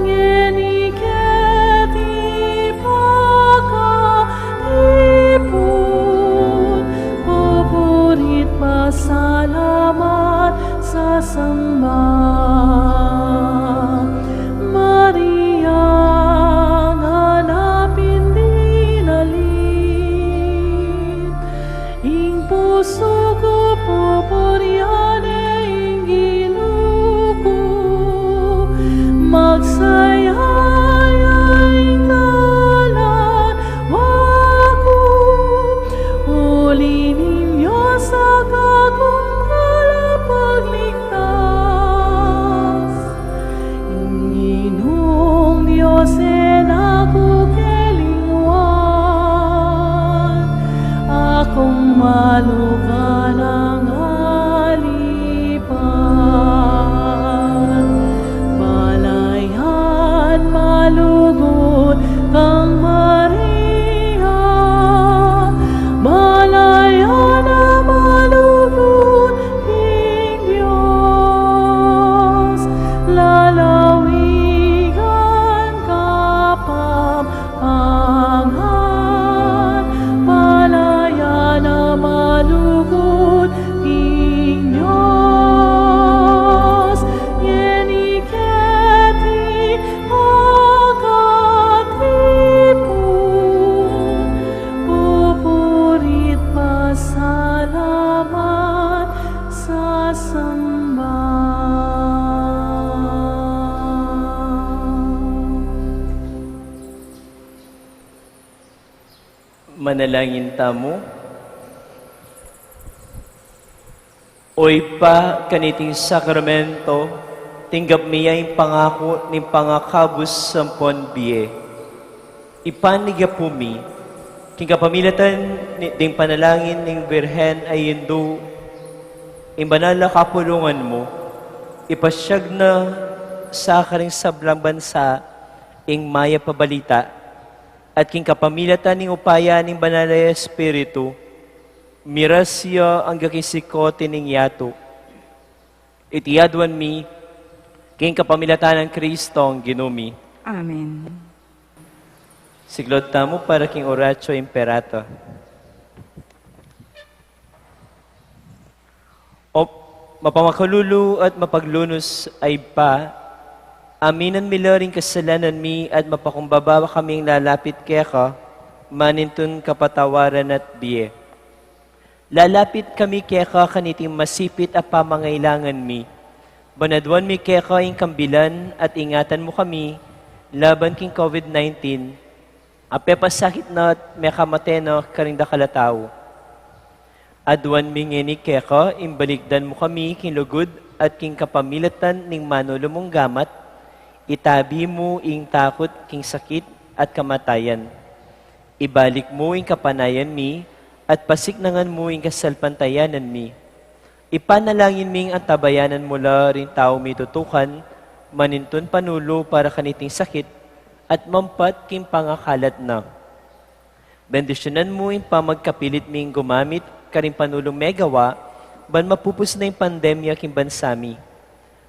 ngeni keti pakatipun, pupuri't pasalamat sasamba. Maria, nganapin dinalit, ing pusu ku pupurian ne ing Ginu ku, magsaya ya ing kalawa ku, uli ning Dios a kakung kalapagligtas. Ginung Dios e na ku kelingwan, aku malugud a alipan. Balayan malugud kang Maria, balayan a malugud king Dios, lalawigan ka pang pangan, balayan a malugud king Dios, ngeni keti pakatipun, pupuri't pasalamat sasamba. Manalangin tamu. O Ibpa, kaniting sakramento, tinggap mi ya ing pangaku ning pangakabus ampon bie. Ipanik ya pu mi, king kapamilatan ni, ding panalangin ning Birhen a Indu, ing banal a kapulungan mu, ipasiag na sa karing sablang bansa ing mayap a balita. At king kapamilatan ning upaya ning Banal a Espiritu, miras ya angga king sikut ning yatu. Iti aduan mi king kapamilatan nang Kristong Ginu mi. Amen. Siklaud tamu para king Oratio Imperata. O mapamakalulu at mapaglunus a Ibpa, aminan mi la ring kasalanan mi at mapakumbaba kaming lalapit keka, manintun kapatawaran at bie. Lalapit kami keka kaniting masipit a pamangailangan mi. Ban aduan mi keka ing kambilan at ingatan mu kami laban king COVID nineteen, a pepasakit na at mekamate na karing dakal a tau. Aduan mi ngeni keka ing balikdan mu kami king lugud at king kapamilatan ning manulu mung gamat, itabi mu ing takut king sakit at kamatayan. Ibalik mu ing kapanayan mi, at pasiknangan mu ing kasalpantayanan mi. Ipanalangin ming antabayanan mu la ring taung mitutukan, manintun panulu para kaniting sakit, at mampat king pangakalat na. Bendisyunan mu ing pamagkapilit ming gumamit karing panulung megawa, ban mapupus na ing pandemya king bansa mi.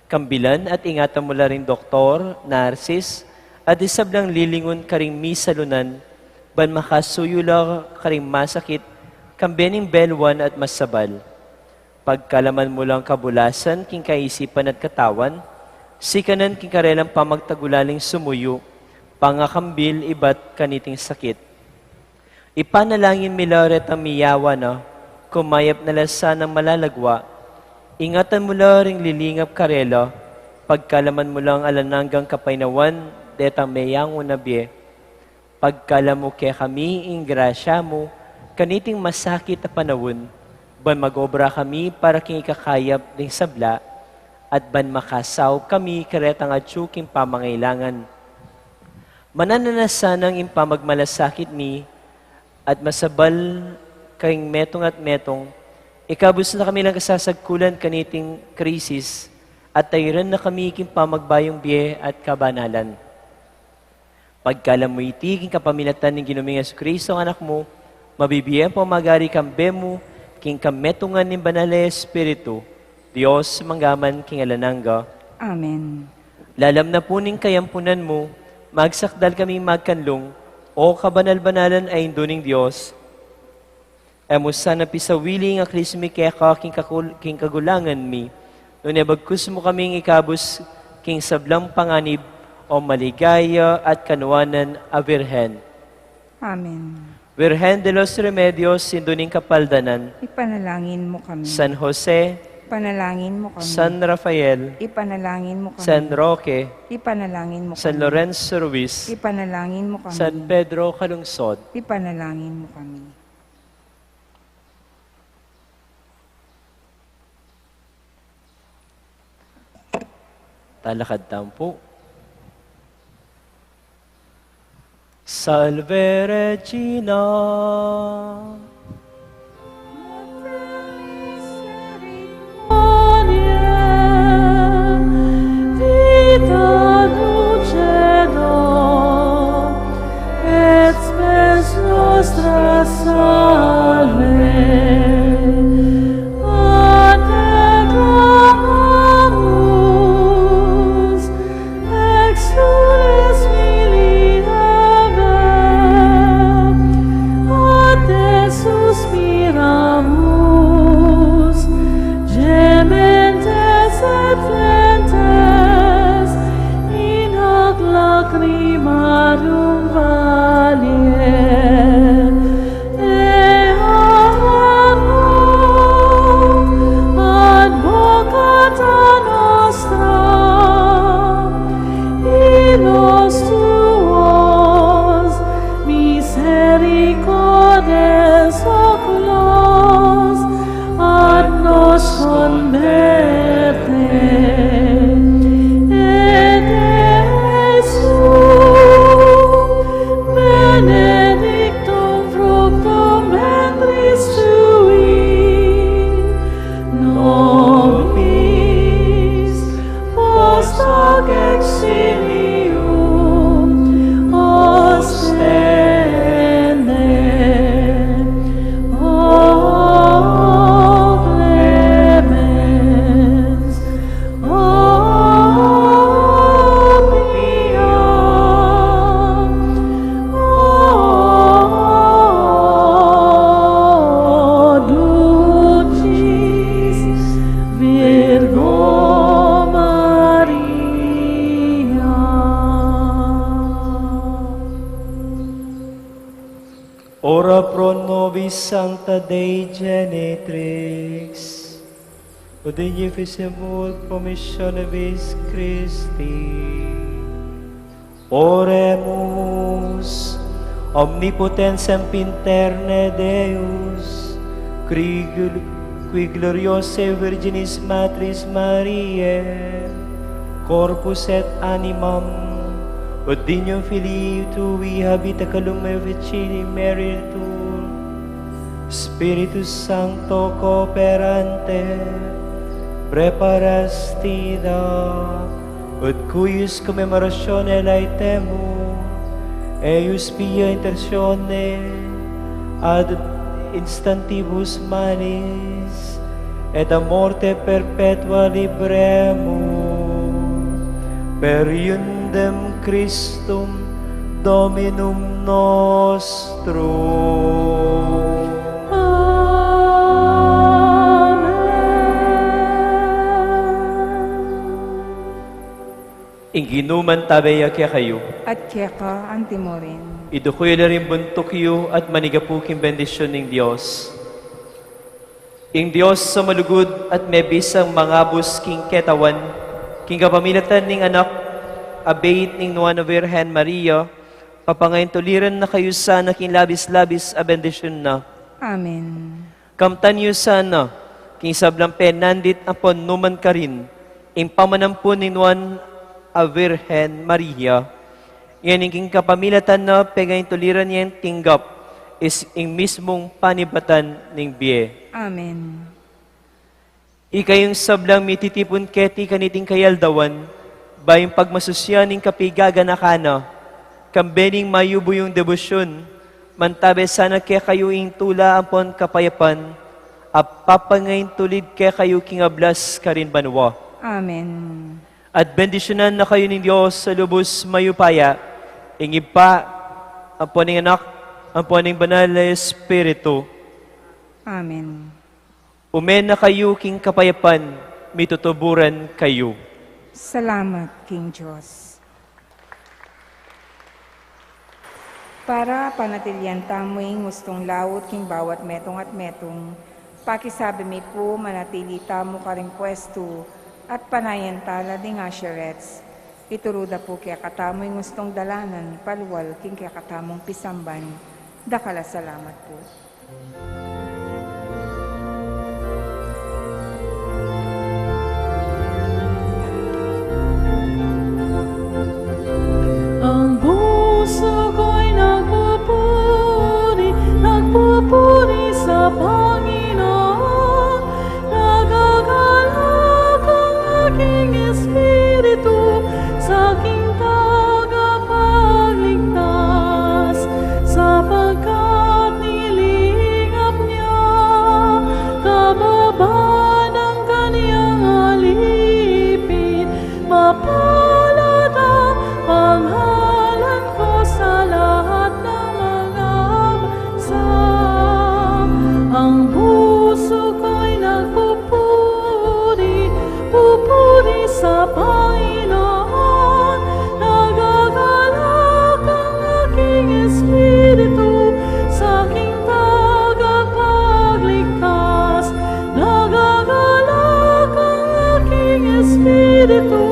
Kambilan at ingatan mu la ring doktor, narsis, at ding sablang lilingun karing misalunan, ban makasuyu la karing masakit, kambe ning belwan at masabal. Pagkalaman mu lang kabulasan king kaisipan at katawan, sikanan king karelang pamagtagulaling sumuyu, pangakambil ibat kaniting sakit. Ipanalangin mi la retang miyawa na, kumayap na la sanang malalagwa. Ingatan mu la ring lilingap karela, pagkalaman mu lang alang anggang kapaynawan detang meyangu na bie. Pagkalub mu kekami ing grasya mu kaniting masakit a panaun, ban mag-obra kami para king ikakayap ding sabla, at ban makasaup kami karetang atyu king pamangailangan. Mananu na sanang ing pamagmalasakit mi, at masabal karing metung at metung, ikabus na kami lang kasasagkulan kaniting krisis, at tairan na kami king pamagbayung bie at kabanalan. Pagkalub mu iti king kapamilatan ning Ginu ming Jesucristo, Anak mu, mabibie ampong magari kambe mu, king kametungan ning Banal a Espiritu, Dios, mangga man king alang angga. Amen. Lalam na pu ning kayampunan mu, magsakdal kaming magkanlung, O kabanal-banalan a Indu ning Dios. E mu sana pisawili ing aklis mi keka king kakul-, king kagulangan mi, nune bagkus mu kaming ikabus king sablang panganib, O maligaya at kanuanan a Virgen. Amen. Virgen de los Remedios, Indu ning Kapaldanan. Ipanalangin mu kami. San Jose. Ipanalangin mu kami. San Rafael. Ipanalangin mu kami. San Roque. Ipanalangin mu kami. San Lorenzo Ruiz. Ipanalangin mu kami. San Pedro Calungsod. Ipanalangin mu kami. Talakad tamu pu. Salve Regina. Vita dulcedo, et spes nostra salve. A te clamamus, exsules mihi ave, a te suspiramus, gementes et flentes in hoc lacrimarum vale. Ora pro nobis sancta Dei Genitrix, ut dignificemunt promissionibus Christi. Oremus. Omnipotens sempiterne Deus, qui gl-, qui gloriosae Virginis Matris Mariae, corpus et animam, ut dignum Filii tui habitacet, cum effecti meritur, Spiritus Sancto cooperante, praeparast ida, ut cuius commemorationem laetemur, eius pia intercessione ad instantibus malis et a morte perpetua libremur, per iundem Christum Dominum nostrum. Amen. Ing Ginu mantabe ya kekayu. At keka antimurin. Iduku yu la ring buntuk yu at manigapu king bendisyun ning Dios. Ing Dios a malugud at mebisang mangabus king ketawan, king kapamilatan ning Anak a beit ning Nuan a Virgen Maria, papangaintuliran na kayu sana king labis-labis a bendisyun na. Amen. Kamtan yu sana, king sablang penandit ampon numan karin, ing pamanampu ning Nuan a Virgen Maria. Ngeni king kapamilatan na pengaintuliran yang tinggap, is ing mismung panibatan ning bie. Amen. Ikayung sablang mititipun keti kaniting kayaldawan, bayu pagmasusyan ing kapigaganakan na, kambe ning mayubu yung debosyun, mantabe sana kekayu ing tula ampon kapayapan, a papangaintulid kekayu king ablas karin banua. Amen. At bendisyunan na kayu ning Dios a lubus mayupaya, ing Ibpa, ampon ing Anak, ampon ing Banal a Espiritu. Amen. Ume na kayu king kapayapan, mitutuburan kayu. Salamat king Dios. Para panatilian tamu ing ustung laut king bawat metung at metung, pakisabi mi pu manatili tamu karing pwestu at panayan tala ding usherettes. Ituru da pu kekatamu ing ustung dalanan palual king kekatamung pisamban. Dakal a salamat pu. Ang puso ko'y nagpupuri, nagpupuri sa Panginoon. Nagagalak ang aking espiritu sa aking tagapagligtas, sapagkat nilingap niya kababa ng kanyang alipin. Mapalad ang pangalan ko sa lahat ng mga bansa. Ang puso ko'y nagpupuri, pupuri sa Panginoon. Nagagalak ang aking espiritu sa aking tagapagligtas. Nagagalak ang aking espiritu